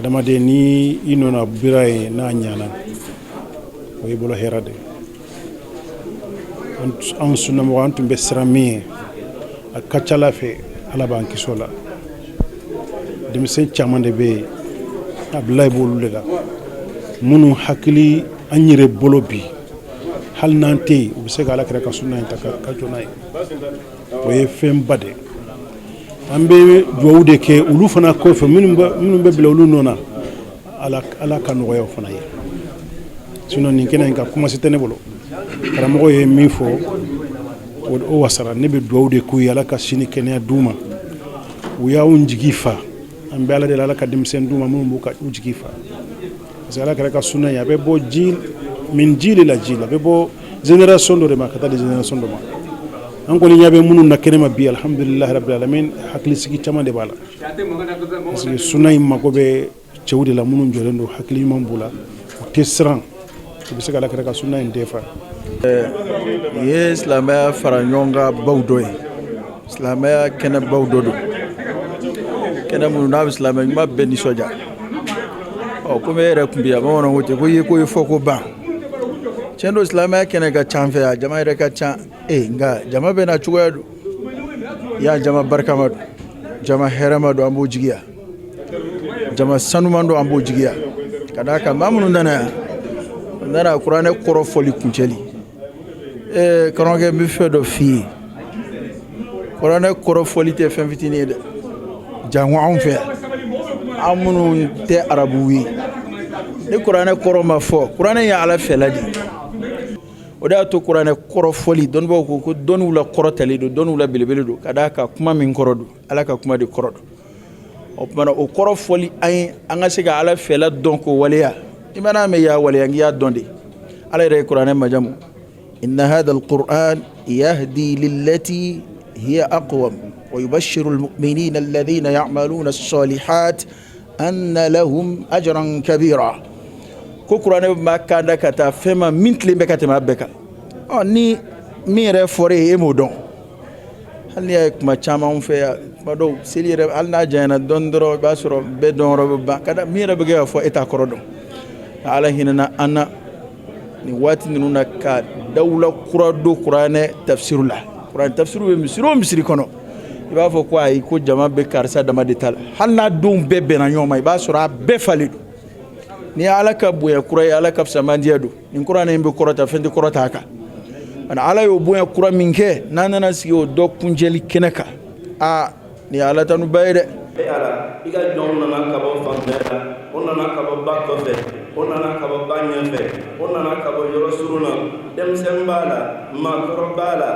Speaker 14: Adamaden, ni i nɔna bira ye, n'a ɲana, o y'i bolo hɛrɛ de ye. Anw sunnamɔgɔ, an tun bɛ siran min ye, a ka ca la fɛ Ala b'an kisi o la. Denmisɛn caman de bɛ yen, Abulayi b'olu de la, minnu hakili an yɛrɛ bolo bi, hali n'an tɛ yen, u bɛ se ka Ala kira ka sunna in ta ka jɔ n'a ye. O ye fɛnba de ye. An bɛ dugawu de kɛ olu fana kɔfɛ, minnu bɛ bila olu nɔ na, Ala ka nɔgɔya o fana ye. Sinon nin kɛnɛ in kan, kuma si tɛ ne bolo. Karamɔgɔ ye min fɔ, o wasara. Ne bɛ dugawu de k'u ye, Ala ka si ni kɛnɛya d'u ma. U y'anw jigi fa. An bɛ Ala deli, Ala ka denmisɛn d'u ma minnu b'u ka u jigi fa, parce que Ala kira ka sunna ye, a bɛ bɔ ji min jili la ji la, a bɛ bɔ génération dɔ de ma ka taa di génération dɔ ma. An kɔni ɲɛ bɛ minnu na kɛnɛma bi, alhamdulilahi rabbil alamin, hakilisigi caman de b'a la, parce que sunna in mako bɛ cɛw de la minnu jɔlen don, hakili ɲuman b'u la, u tɛ siran, u bɛ se ka Ala kira ka sunna in defa.
Speaker 15: Nin ye silamɛya fara ɲɔgɔn kan baw dɔ ye, silamɛya kɛnɛbaw dɔ don, kɛnɛ minnu n'a bɛ silamɛ ɲuman bɛɛ nisɔndiya. Ɔ, komi e yɛrɛ tun bɛ yan, bamananw ko ten ko i ye ko ye fɔ ko ban. Tiɲɛ don, silamɛya kɛnɛ ka ca an fɛ yan, jama yɛrɛ ka ca ee, nka jama bɛ na cogoya don. Yan jama barikama don, jama hɛrɛma don, an b'o jigiya. Jama sanuman don, an b'o jigiya. Ka d'a kan maa minnu nana yan, u nana kuranɛ kɔrɔ fɔli kuncɛli. Ee karamɔgɔkɛ, n bɛ fɛn dɔ f'i ye, kuranɛ kɔrɔ fɔli tɛ fɛn fitinin ye dɛ. Janko anw fɛ yan, an minnu tɛ arabuw ye, ni kuranɛ kɔrɔ ma fɔ, kuranɛ ye Ala fɛla de ye. O de y'a to kuranɛ kɔrɔ fɔli, dɔnnibaaw ko ko dɔnniw la kɔrɔtalen don, dɔnniw la belebele don, ka d'a kan kuma min kɔrɔ don, Ala ka kuma de kɔrɔ don. O tuma na o kɔrɔ fɔli an ye, an ka se ka Ala fɛla dɔn k'o waleya. I mana mɛn i y'a waleya, n'i y'a dɔn de. Ala yɛrɛ ye kuranɛ majamu: inna hadha alquran yahdi lillati hiya aqwam wa yubashiru almu'minina alladhina ya'maluna as-salihat anna lahum ajran kabira. Ko kuranɛ b'a kanda ka taa fɛn ma min tilen bɛ ka tɛmɛ a bɛɛ kan. Ɔ ni min yɛrɛ fɔra e ye, e m'o dɔn. Hali n'i y'a ye kuma caman anw fɛ yan, kuma dɔw seli yɛrɛ, hali n'a janyana dɔɔni dɔrɔn, i b'a sɔrɔ bɛɛ dɔnyɔrɔ bɛ ban ka da min yɛrɛ bɛ kɛ ka fɔ e t'a kɔrɔ dɔn. Ala hinɛna an na nin waati ninnu na ka dawula kura don kuranɛ tafsiru la. Kuranɛ tafsiru bɛ misiri o misiri kɔnɔ, i b'a fɔ ko ayi, ko jama bɛ karisa dama de ta la. Hali n'a denw bɛɛ bɛnna ɲɔgɔn ma, i b'a sɔrɔ a bɛɛ falen don. Ni Ala ka bonya kura ye, Ala ka fisamandiya don. Nin kuranɛ in bɛ kɔrɔta, fɛn tɛ kɔrɔta a kan. Ani Ala y'o bonya kura min kɛ, n'an nana sigi o dɔ kuncɛli kɛnɛ kan, aa nin ye Ala tanuba ye dɛ.
Speaker 12: E Ala, i ka jɔnw nana ka bɔ fan bɛɛ la, o nana ka bɔ ba kɔfɛ, o nana ka bɔ ba ɲɛfɛ, o nana ka bɔ yɔrɔ surun na. Denmisɛn b'a la, maakɔrɔ b'a la,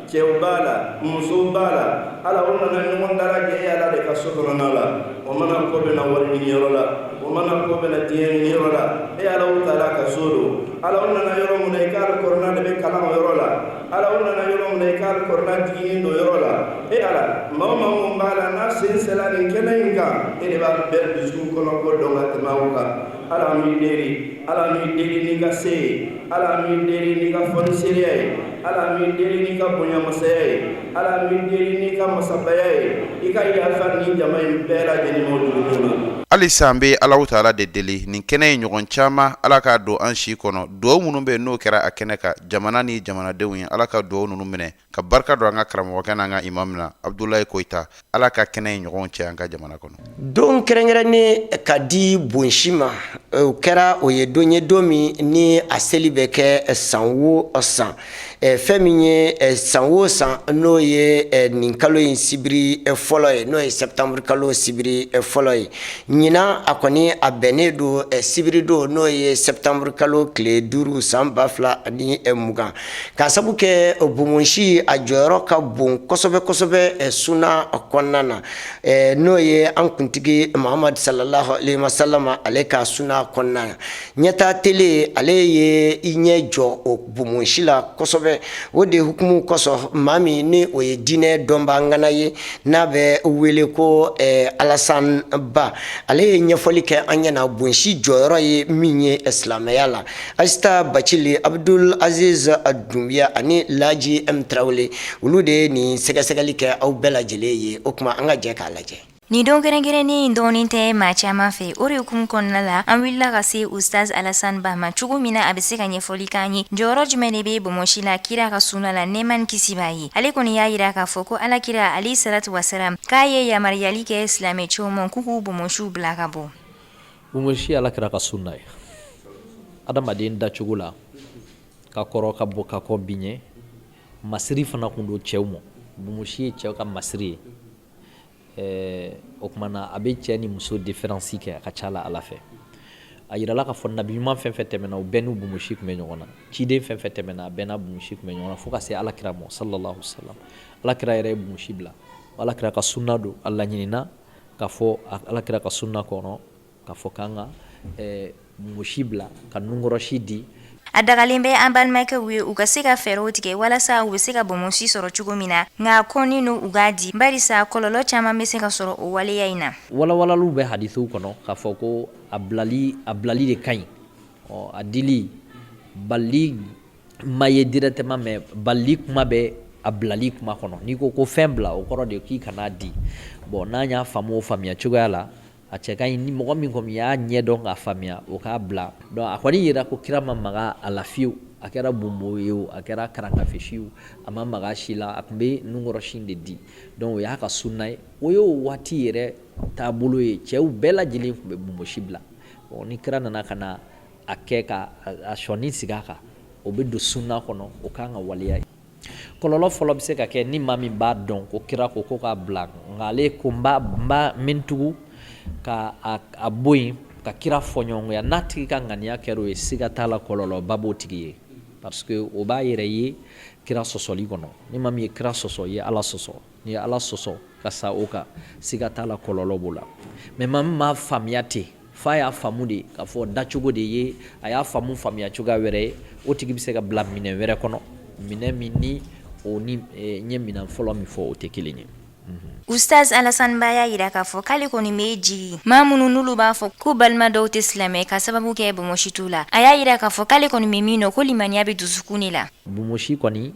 Speaker 12: cɛw b'a la, musow b'a la. Ala, o nana ɲɔgɔn dalajɛ e Ala de ka so kɔnɔna la. O mana ko bɛna wari ɲiniyɔrɔ la, o mana ko bɛna diɲɛ ɲiniyɔrɔ la, e Alahu taala ka so don. Ala, o nana yɔrɔ mun na, i ka alikɔrɔna de bɛ kalan o yɔrɔ la. Ala, o nana yɔrɔ mun na, i ka alikɔrɔna jiginni don yɔrɔ la. E Ala, maa o maa mun b'a la n'a sen sera nin kɛnɛ in kan, e de b'a bɛɛ dusukun kɔnɔ ko dɔn ka tɛmɛ aw kan. Ala, an b'i deli. Ala, an b'i deli n'i ka se ye. Ala, an b'i deli n'i ka fɔnisereya ye. Ala, an b'i deli n'i ka bonyamasaya ye. Ala, an b'i deli n'i ka masabaya ye, i ka yafa nin jama in bɛɛ lajɛlen ma dugu na.
Speaker 11: Halisa an bɛ Alahu taala de deli nin kɛnɛ in ɲɔgɔn caman, Ala k'a don an si kɔnɔ. Dugawu minnu bɛ yen n'o kɛra a kɛnɛ kan jamana ni jamanadenw ye, Ala ka dugawu ninnu minɛ ka barika don an ka karamɔgɔkɛ n'an ka imam na, Abudulayi Koyita. Ala ka kɛnɛ in ɲɔgɔn cɛ an ka jamana kɔnɔ.
Speaker 1: Don kɛrɛnkɛrɛnnen ka di bonsi ma, o kɛra o ye don ye, don min ni a seli bɛ kɛ san o san, fɛn min ye san o san, n'o ye nin kalo in sibiri fɔlɔ ye, n'o ye septembre kalo sibiri fɔlɔ ye. Ɲinan a kɔni a bɛnnen don sibiri don, n'o ye septembre kalo tile 5 san 2020. K'a sabu kɛ bonbonsi a jɔyɔrɔ ka bon kosɛbɛ kosɛbɛ suna kɔnɔna na, n'o ye an kuntigi Mahamadu sallallahu alaihi wasallam ale ka suna kɔnɔna na. Ɲɛta tele ale ye i ɲɛ jɔ o bonbonsi la kosɛbɛ. O de hukumu kosɔn, maa min ni o ye diinɛ dɔnbaa ŋana ye, n'a bɛ wele ko Alasan Ba, ale ye ɲɛfɔli kɛ an ɲɛna bonsi jɔyɔrɔ ye min ye silamɛya la. Asita Bacili, Abdul Aziz Dunbiya ani Laji M Tarawele, olu de ye nin sɛgɛsɛgɛli kɛ aw bɛɛ lajɛlen ye. O tuma an ka jɛ k'a lajɛ.
Speaker 16: Nin don kɛrɛnkɛrɛnnen in dɔnnen tɛ maa caman fɛ. O de hukumu kɔnɔna la, an wulila ka se Ustaz Alasan Ba ma cogo min na a bɛ se ka ɲɛfɔli k'an ye jɔyɔrɔ jumɛn de bɛ bonbonsi la kira ka suna la, nɛɛma ni kisi b'a ye. Ale kɔni y'a jira k'a fɔ ko Ala kira alayhi salatu wasalam k'a ye yamaruyali kɛ silamɛ cɛw ma k'u k'u bonbonsiw bila ka bɔ.
Speaker 17: Bonbonsi Ala kira ka sunna ye. Adamaden dacogo la ka kɔrɔ ka bɔ ka kɔn bi ɲɛ, masiri fana tun don cɛw ma. Bonbonsi ye cɛw ka masiri ye. Ɛɛ o tuma na a bɛ cɛ ni muso différence kɛ a ka ca la Ala fɛ. A yirala k'a fɔ nabi ɲuman fɛn fɛn tɛmɛna, u bɛɛ n'u bonbonsi tun bɛ ɲɔgɔn na. Ciden fɛn fɛn tɛmɛna, a bɛɛ n'a bonbonsi tun bɛ ɲɔgɔn na fo ka se Ala kira ma sallallahu alaihi wasallam. Ala kira yɛrɛ ye bonbonsi bila. Ala kira ka sunna don, a laɲinina k'a fɔ Ala kira ka sunna kɔnɔ k'a fɔ k'an ka bonbonsi bila ka nunkɔrɔsi di.
Speaker 16: A dagalen bɛ an balimakɛw ye u ka se ka fɛɛrɛw tigɛ walasa u bɛ se ka bonbonsi sɔrɔ cogo min na, nka a kɔnnen don u k'a di, barisa kɔlɔlɔ caman bɛ se ka sɔrɔ o waleya in na.
Speaker 17: Walawalaliw bɛ hadisiw kɔnɔ k'a fɔ ko a bilali de ka ɲi, ɔ a dili balili ma ye directement, mais balili kuma bɛ a bilali kuma kɔnɔ. N'i ko ko fɛn bila, o kɔrɔ de k'i kan'a di. Bon, n'an y'a faamu o faamuya cogoya la, a cɛ ka ɲi ni mɔgɔ min kɔni y'a ɲɛ dɔn k'a faamuya, o k'a bila. Donc a kɔni yira ko kira ma maga a la fiyewu. A kɛra bonbo ye o, a kɛra karankafesi o, a ma maga si la, a tun bɛ nunkɔrɔsin de di. Donc o y'a ka sunna ye, o y'o waati yɛrɛ taabolo ye. Cɛw bɛɛ lajɛlen tun bɛ bonbosi bila. Bon, ni kira nana ka na a kɛ ka a sɔnni sigi a kan, o bɛ don sunna kɔnɔ, o kan ka waleya ye. Kɔlɔlɔ fɔlɔ bɛ se ka kɛ ni maa min b'a dɔn ko kira ko ko k'a bila, nka ale ko n b'a n tugu ka a bɔ yen ka kira fɔɲɔgɔnya, n'a tigi ka ŋaniya kɛra o ye, siga t'a la kɔlɔlɔba b'o tigi ye, parce que o b'a yɛrɛ ye kira sɔsɔli kɔnɔ. Ni maa min ye kira sɔsɔ, i ye Ala sɔsɔ. N'i ye Ala sɔsɔ ka sa o kan, siga t'a la kɔlɔlɔ b'o la. Mais maa min m'a faamuya ten, f'a y'a faamu de k'a fɔ dacogo de ye, a y'a faamu faamuya cogoya wɛrɛ ye, o tigi bɛ se ka bila minɛn wɛrɛ kɔnɔ, minɛn min ni o ni n ye minɛn fɔlɔ min fɔ, o tɛ kelen ye.
Speaker 16: Ustaz Alassane Ba y'a jira k'a fɔ k'ale kɔni bɛ jigin maa minnu n'olu b'a fɔ ko balima dɔw tɛ silamɛ ka sababu kɛ bonbonsi t'u la. A y'a jira k'a fɔ k'ale kɔni bɛ min dɔn ko limaniya bɛ dusukun de la.
Speaker 17: Bonbonsi kɔni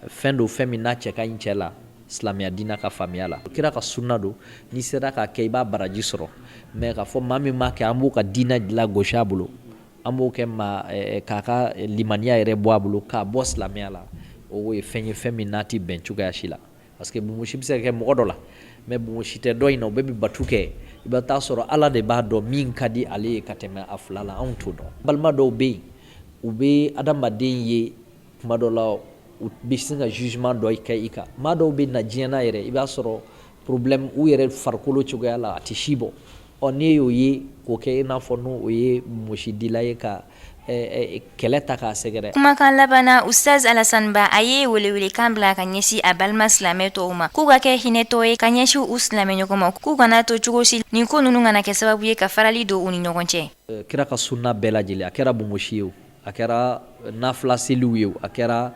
Speaker 17: fɛn don, fɛn min n'a cɛ ka ɲi cɛ la silamɛya diinɛ ka faamuya la, kira ka sunna don. N'i sera k'a kɛ, i b'a baraji sɔrɔ. Mais k'a fɔ maa min m'a kɛ, an b'o ka diinɛ lagosi a bolo, an b'o kɛ maa k'a ka limaniya yɛrɛ bɔ a bolo, k'a bɔ silamɛya la, o ye fɛn ye, fɛn min n'a tɛ bɛn cogoya si la. Parce que bonbonsi bɛ se ka kɛ mɔgɔ dɔ la, mais bonbonsi tɛ dɔ in na, o bɛɛ bɛ batu kɛ. I bɛ taa sɔrɔ Ala de b'a dɔn min ka di ale ye ka tɛmɛ a fila la, anw t'o dɔn. Balima dɔw bɛ yen, u bɛ adamaden ye tuma dɔ la, u bɛ sin ka jugement dɔ kɛ i kan. Maa dɔw bɛ na diɲɛ na yɛrɛ, i b'a sɔrɔ problème u yɛrɛ farikolo cogoya la, a tɛ si bɔ. Ɔ n'e y'o ye k'o kɛ i n'a fɔ n'o ye bonbosidila ye ka kɛlɛ ta k'a sɛgɛrɛ.
Speaker 16: Kumakan laban na, Ustaz Alassane Ba, a ye welewelekan bila ka ɲɛsin a balima silamɛ tɔw ma, k'u ka kɛ hinɛtɔ ye ka ɲɛsin u silamɛ ɲɔgɔn ma, k'u kana to cogo si nin ko ninnu kana kɛ sababu ye ka farali don u ni ɲɔgɔn cɛ.
Speaker 17: Kira ka sunna bɛɛ lajɛlen, a kɛra bonbosi ye o, a kɛra nafila seliw ye o, a kɛra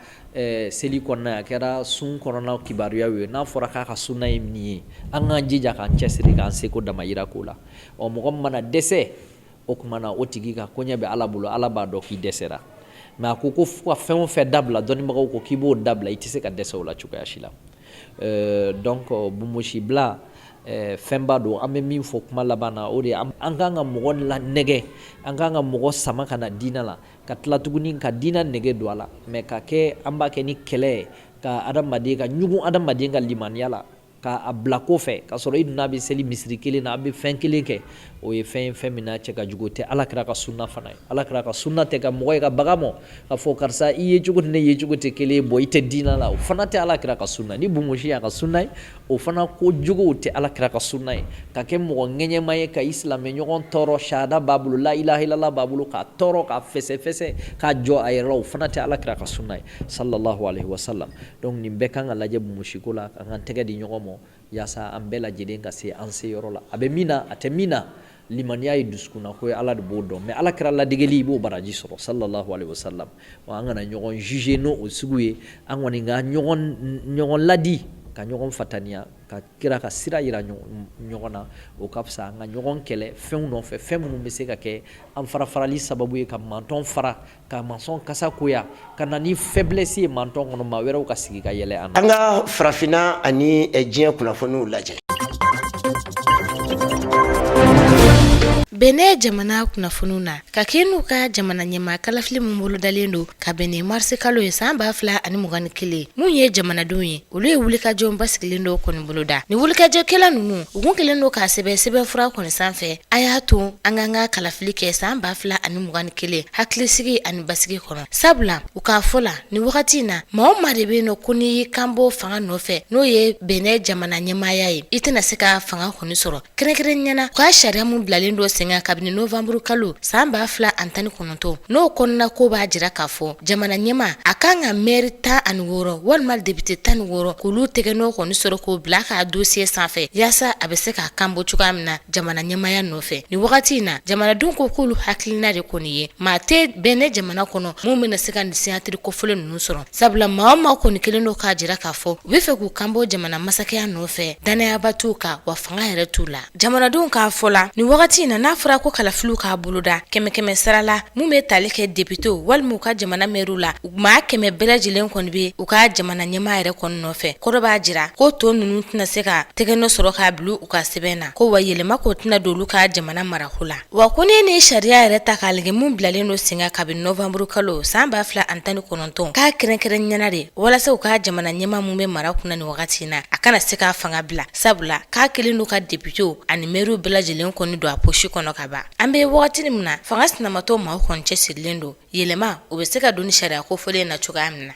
Speaker 17: seli kɔnɔna ye, a kɛra sun kɔnɔna kibaruyaw ye, n'a fɔra k'a ka sunna ye min ye, an k'an jija k'an cɛsiri k'an seko damayira k'o la. Ɔ mɔgɔ min mana dɛsɛ, o tuma na o tigi ka koɲɛ bɛ Ala bolo, Ala b'a dɔn k'i dɛsɛra. Mais a ko ko ka fɛn o fɛn dabila, dɔnnibagaw ko k'i b'o dabila, i tɛ se ka dɛsɛ o la cogoya si la. Donc bonbosibila fɛnba don. An bɛ min fɔ kuma laban na, o de ye an kan ka mɔgɔ lanɛgɛ, an kan ka mɔgɔ sama ka na diinɛ la, ka tila tuguni ka diinɛ nege don a la. Mais ka kɛ an b'a kɛ ni kɛlɛ ye, ka adamaden ka ɲugun adamaden ka limaniya la, k'a bila ko fɛ, k'a sɔrɔ i dun n'a bɛ seli misiri kelen na, a bɛ fɛn kelen kɛ, o ye fɛn ye, fɛn min n'a cɛ ka jugu. O tɛ Ala kira ka sunna fana ye. Ala kira ka sunna tɛ ka mɔgɔ ye ka baga mɔ k'a fɔ karisa i ye cogo ni ne ye cogo tɛ kelen ye, bon i tɛ diinɛ la, o fana tɛ Ala kira ka sunna. Ni bonbosi y'a ka sunna ye, o fana ko juguw tɛ Ala kira ka sunna ye. Ka kɛ mɔgɔ ŋɛɲɛma ye, ka i silamɛ ɲɔgɔn tɔɔrɔ, shahada b'a bolo, la ilaha illallah b'a bolo, k'a tɔɔrɔ, k'a fɛsɛfɛsɛ, k'a jɔ a yɛrɛ la, o fana tɛ Ala kira ka sunna ye sallallahu alaihi wasallam. Donc nin bɛɛ kan ka lajɛ bonbosiko la, an k'an tɛgɛ di ɲɔgɔn ma yaasa an bɛɛ lajɛlen ka se an se yɔrɔ la. A bɛ min na, a tɛ min na, limaniya ye dusukunna ko ye, Ala de b'o dɔn. Mais Ala kira ladegeli, i b'o baraji sɔrɔ sallallahu alaihi wasallam. Wa an kana ɲɔgɔn juger n'o o sugu ye, an kɔni ka ɲɔgɔn ladi, ka ɲɔgɔn fataniya, ka kira ka sira yira ɲɔgɔn na, o ka fisa an ka ɲɔgɔn kɛlɛ fɛnw nɔfɛ, fɛn minnu bɛ se ka kɛ an fara farali sababu ye, ka mantɔn fara, ka mantɔn kasa goya, ka na ni faiblesse ye mantɔn kɔnɔ, maa wɛrɛw ka sigi ka yɛlɛ an na.
Speaker 1: An ka farafinna ani diɲɛ kunnafoniw lajɛ.
Speaker 18: Benin jamana kunnafoniw na, ka kɛ n'u ka jamana ɲɛmaa kalafili min bolodalen don ka bɛn ni marisi kalo ye san 2021, mun ye jamanadenw ye, olu ye wulikajɔ basigilen dɔ kɔni boloda. Ni wulikajɔkɛla ninnu, u kun kɛlen don k'a sɛbɛn sɛbɛnfura kɔni sanfɛ, a y'a to an k'an ka kalafili kɛ san 2021 hakilisigi ani basigi kɔnɔ. Sabula u k'a fɔ la, nin wagati in na, maa o maa de bɛ yen nɔ ko n'i y'i kan bɔ fanga nɔfɛ, n'o ye Benin jamana ɲɛmaaya ye, i tɛna se ka fanga kɔni sɔrɔ. Kɛrɛnkɛrɛnnenya na, u ka sariya min bilalen don sen kan kabini novanburu kalo san 2019, n'o kɔnɔna ko b'a jira k'a fɔ jamana ɲɛmaa a kan ka mɛri 16 walima depite 16 k'olu tɛgɛnɔ kɔni sɔrɔ k'o bila k'a dosiye sanfɛ yaasa a bɛ se k'a kan bɔ cogoya min na jamana ɲɛmaaya nɔfɛ. Nin wagati in na, jamanadenw ko k'olu hakilina de kɔni ye maa tɛ Benin jamana kɔnɔ min bɛna se ka nin siɲatiri kofɔlen ninnu sɔrɔ, sabula maa o maa kɔni kɛlen don k'a jira k'a fɔ u bɛ fɛ k'u kan bɔ jamana masakɛya nɔfɛ, dannayaba t'u kan wa fanga yɛrɛ t'u la. Jamanadenw k'a fɔ la nin wagati in na, n'a n'a fɔra ko kalafiliw k'a boloda kɛmɛ kɛmɛ sara la, mun bɛ tali kɛ depitew walima u ka jamana mɛriw la, maa 100 bɛɛ lajɛlen kɔni bɛ u ka jamana ɲɛmaa yɛrɛ kɔni nɔfɛ. Kɔrɔ b'a jira ko tɔ ninnu tɛna se ka tɛgɛnɔ sɔrɔ k'a bila u ka sɛbɛn na, ko wa yɛlɛma ko tɛna don olu ka jamana marako la. Wa ko ne ni sariya yɛrɛ ta k'a lajɛ mun bilalen don sen kan kabini novanburu kalo san 2019, k'a kɛrɛnkɛrɛnnenya de walasa u ka jamana ɲɛmaa mun bɛ mara kunna nin wagati in na, a kana se k'a fanga bila, sabula k'a kɛlen don ka depitew ani mɛriw bɛɛ lajɛlen kɔni don a posi kɔnɔ ka ban. An bɛ wagati min na, fanga sinamatɔn maaw kɔni cɛsirilen don yɛlɛma o bɛ se ka don ni sariya kofɔlen na cogoya min na.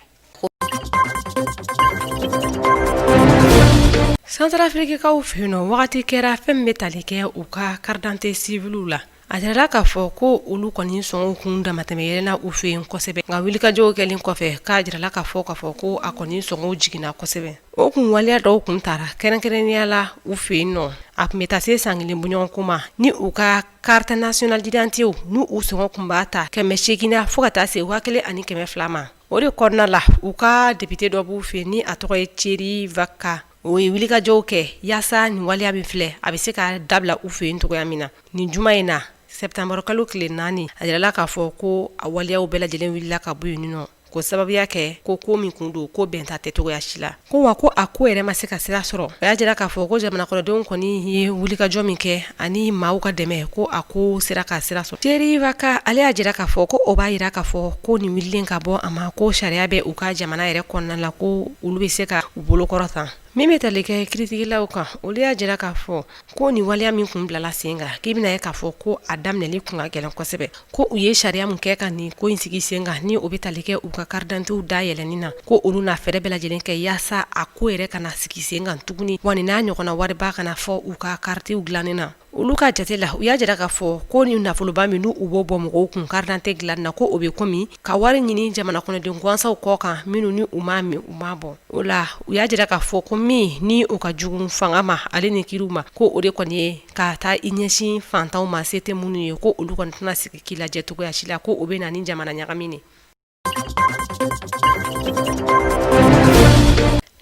Speaker 19: Santarafirikikaw fɛ yen nɔ, wagati kɛra fɛn min bɛ tali kɛ u ka carte d'identité civile la. A jirala k'a fɔ ko olu kɔni sɔngɔ kun damatɛmɛ yɛlɛnna u fɛ yen kosɛbɛ, nka wulikajɔw kɛlen kɔfɛ, k'a jirala k'a fɔ ko a kɔni sɔngɔ jiginna kosɛbɛ. O kun waleya dɔw kun tara kɛrɛnkɛrɛnnenya la u fɛ yen nɔ, a tun bɛ taa se san kelen bɔɲɔgɔnko ma ni u ka carte nationale d'identité n'u u sɔngɔ kun b'a ta 800 na fo ka taa se 1200 ma. O de kɔnɔna la, u ka député dɔ b'u fɛ ni a tɔgɔ ye Thierry Vaka, o ye wulikajɔw kɛ yaasa nin waleya min filɛ, a bɛ se ka dabila u fɛ yen cogoya min na. Nin juma in na, septembre kalo tile 4, a jirala k'a fɔ ko a waleyaw bɛɛ lajɛlen wulila ka bɔ yen nɔ, ko sababuya kɛ ko min kun don, ko bɛnta tɛ cogoya si la, ko wa ko a ko yɛrɛ ma se ka sira sɔrɔ. O y'a jira k'a fɔ ko jamana kɔnɔdenw kɔni ye wulikajɔ min kɛ ani maaw ka dɛmɛ, ko a ko sera ka sira sɔrɔ. Thierry Vaka, ale y'a jira k'a fɔ ko o b'a jira k'a fɔ ko nin wulilen ka bɔ a ma, ko sariya bɛ u ka jamana yɛrɛ kɔnɔna la, ko olu bɛ se ka u bolokɔrɔ tan. Min bɛ tali kɛ kiiritigɛlaw kan, olu y'a jira k'a fɔ ko nin waleya min kun bilala sen kan, k'i bɛna ye k'a fɔ ko a daminɛli kun ka gɛlɛn kosɛbɛ, ko u ye sariya min kɛ ka nin ko in sigi sen kan, ni o bɛ tali kɛ u ka carte d'identité dayɛlɛnni na, ko olu na fɛɛrɛ bɛɛ lajɛlen kɛ yaasa a ko yɛrɛ kana sigi sen kan tuguni, wa nin n'a ɲɔgɔnna wariba kana fɔ u ka karitiw dilanni na. Olu ka jate la, u y'a jira k'a fɔ ko ni nafoloba min n'u b'o bɔ mɔgɔw kun carte d'identité dilanni na, ko o bɛ komi ka wari ɲini jamana kɔnɔden gansanw kɔ kan minnu ni u m'a min u m'a bɔn. O la, u y'a jira k'a fɔ ko min ni o ka jugu fanga ma ale ni kiriw ma, ko o de kɔni ye ka taa i ɲɛsin fantanw ma, se tɛ minnu ye, ko olu kɔni tɛna sigi k'i lajɛ cogoya si la, ko o bɛ na ni jamana ɲagami ye.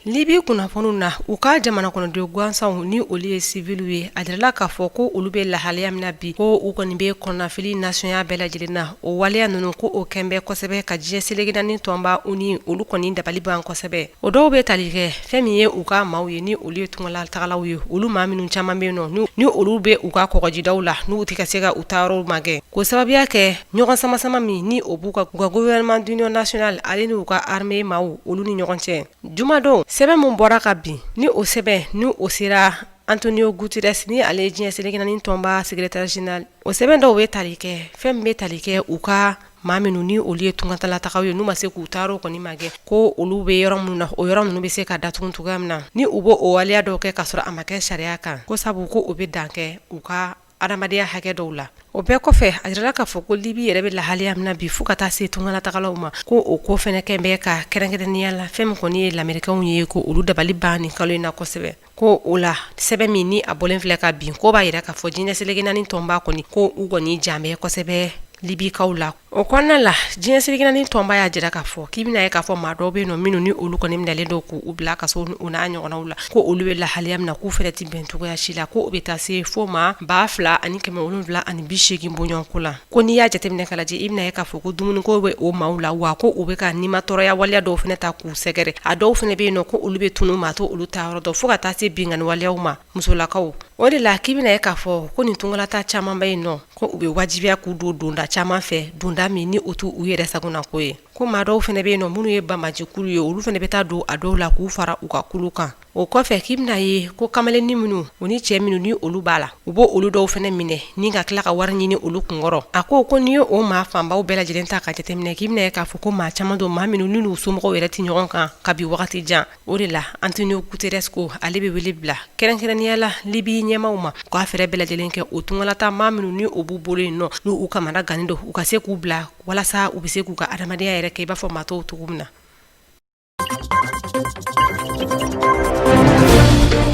Speaker 19: Libi kunnafoniw na, u ka jamana kɔnɔden gansanw ni olu ye siviliw ye, a jirala k'a fɔ ko olu bɛ lahalaya min na bi, ko u kɔni bɛ kɔnɔnafili nasɔnya bɛɛ lajɛlen na. O waleya ninnu, ko o kɛn bɛ kosɛbɛ ka diɲɛ seleke naani tɔnba ONU, olu kɔni dabali ban kosɛbɛ. O dɔw bɛ tali kɛ fɛn min ye u ka maaw ye, ni olu ye tungalatagalaw ye, olu maa minnu caman bɛ yen nɔ, ni olu bɛ u ka kɔgɔjidaw la, n'u tɛ ka se ka u taayɔrɔw magɛn, k'o sababuya kɛ ɲɔgɔn sama-sama min ni o b'u ka gouvernement d'union nationale ale n'u ka armée maaw olu ni ɲɔgɔn cɛ. Jumadon, sɛbɛn min bɔra ka bin, ni o sɛbɛn ni o sera Antonio Guterres, ni ale ye diɲɛ seleke naani tɔnba secrétaire général, o sɛbɛn dɔw bɛ tali kɛ fɛn min bɛ tali kɛ u ka maa minnu ni olu ye tungalatagalaw ye, n'u ma se k'u taayɔrɔ kɔni magɛn, ko olu bɛ yɔrɔ minnu na, o yɔrɔ ninnu bɛ se ka datugu cogoya min na, ni u b'o o waleya dɔw kɛ k'a sɔrɔ a ma kɛ sariya kan, ko sabu ko o bɛ dan kɛ u ka adamadenya hakɛ dɔw la. O bɛɛ kɔfɛ, a jirala k'a fɔ ko Libi yɛrɛ bɛ lahalaya min na bi, fo ka taa se tungalatagalaw ma, ko o ko fɛnɛ kɛn bɛ ka kɛrɛnkɛrɛnnenya la fɛn min kɔni ye Lamerikɛnw ye, ko olu dabali ban nin kalo in na kosɛbɛ. Ko o la, sɛbɛn min ni a bɔlen filɛ ka bin, ko b'a jira k'a fɔ diɲɛ seleke naani tɔnba kɔni, ko u kɔni jan bɛ kosɛbɛ Libikaw la. O kɔnɔna la, diɲɛ seleke naani tɔnba y'a jira k'a fɔ k'i bɛna ye k'a fɔ maa dɔw bɛ yen nɔ minnu ni olu kɔni minɛlen don k'u bila kaso u n'a ɲɔgɔnnaw la, ko olu bɛ lahalaya min na, k'u fɛnɛ tɛ bɛn cogoya si la, ko o bɛ taa se fo maa 2780 bɔɲɔgɔnko la. Ko n'i y'a jateminɛ k'a lajɛ, i bɛna ye k'a fɔ ko dumuniko bɛ o maaw la, wa ko u bɛ ka nimatɔɔrɔya waleya dɔw fɛnɛ ta k'u sɛgɛrɛ. A dɔw fɛnɛ bɛ yen nɔ ko olu bɛ tunun, maa t'olu taayɔrɔ dɔn, fo ka taa se binkanni waleyaw ma musolakaw. O de la, k'i bɛna ye k'a fɔ ko nin tungalata caman bɛ yen nɔ, ko u bɛ wajibiya k'u don donda caman fɛ, donda min ni o t'u yɛrɛ sagona ko ye. Ko maa dɔw fɛnɛ bɛ yen nɔ minnu ye banbaancikulu ye, olu fɛnɛ bɛ taa don a dɔw la k'u fara u ka kulu kan. O kɔfɛ, k'i bɛna ye ko kamalennin minnu u ni cɛ minnu ni olu b'a la, u b'o olu dɔw fɛnɛ minɛ ni ka tila ka wari ɲini olu kunkɔrɔ. A ko ko n'i ye o maa fanbaw bɛɛ lajɛlen ta ka jateminɛ, k'i bɛna ye k'a fɔ ko maa caman don, maa minnu n'u somɔgɔw yɛrɛ tɛ ɲɔgɔn kan kabi wagati jan. O de la, Antonio Guterres ko ale bɛ wele bila kɛrɛnkɛrɛnnenya la Libi ɲɛmaaw ma, u ka fɛɛrɛ bɛɛ lajɛlen kɛ o tungalata maa minnu ni o b'u bolo yen nɔ, n'u kamana gannen don, u ka se k'u bila walasa u bɛ se k'u ka adamadenya yɛrɛ kɛ i b'a fɔ maa tɔw cogo min na.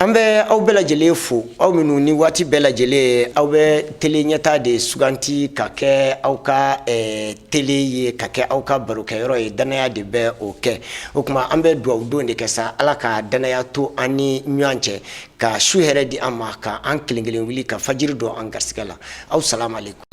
Speaker 1: An bɛ bɛ aw bɛɛ lajɛlen fo, aw minnu ni waati bɛɛ lajɛlen aw bɛ tele ɲɛta de suganti ka kɛ aw ka tele ye, ka kɛ aw ka barokɛyɔrɔ ye. Dannaya de bɛ o kɛ. O tuma an bɛ dugawu don de kɛ sa, Ala ka dannaya to an ni ɲɔgɔn cɛ, ka su hɛrɛ di an ma, ka an kelen kelen wuli ka fajiri don an garisɛgɛ la. Aw salamu aleykum.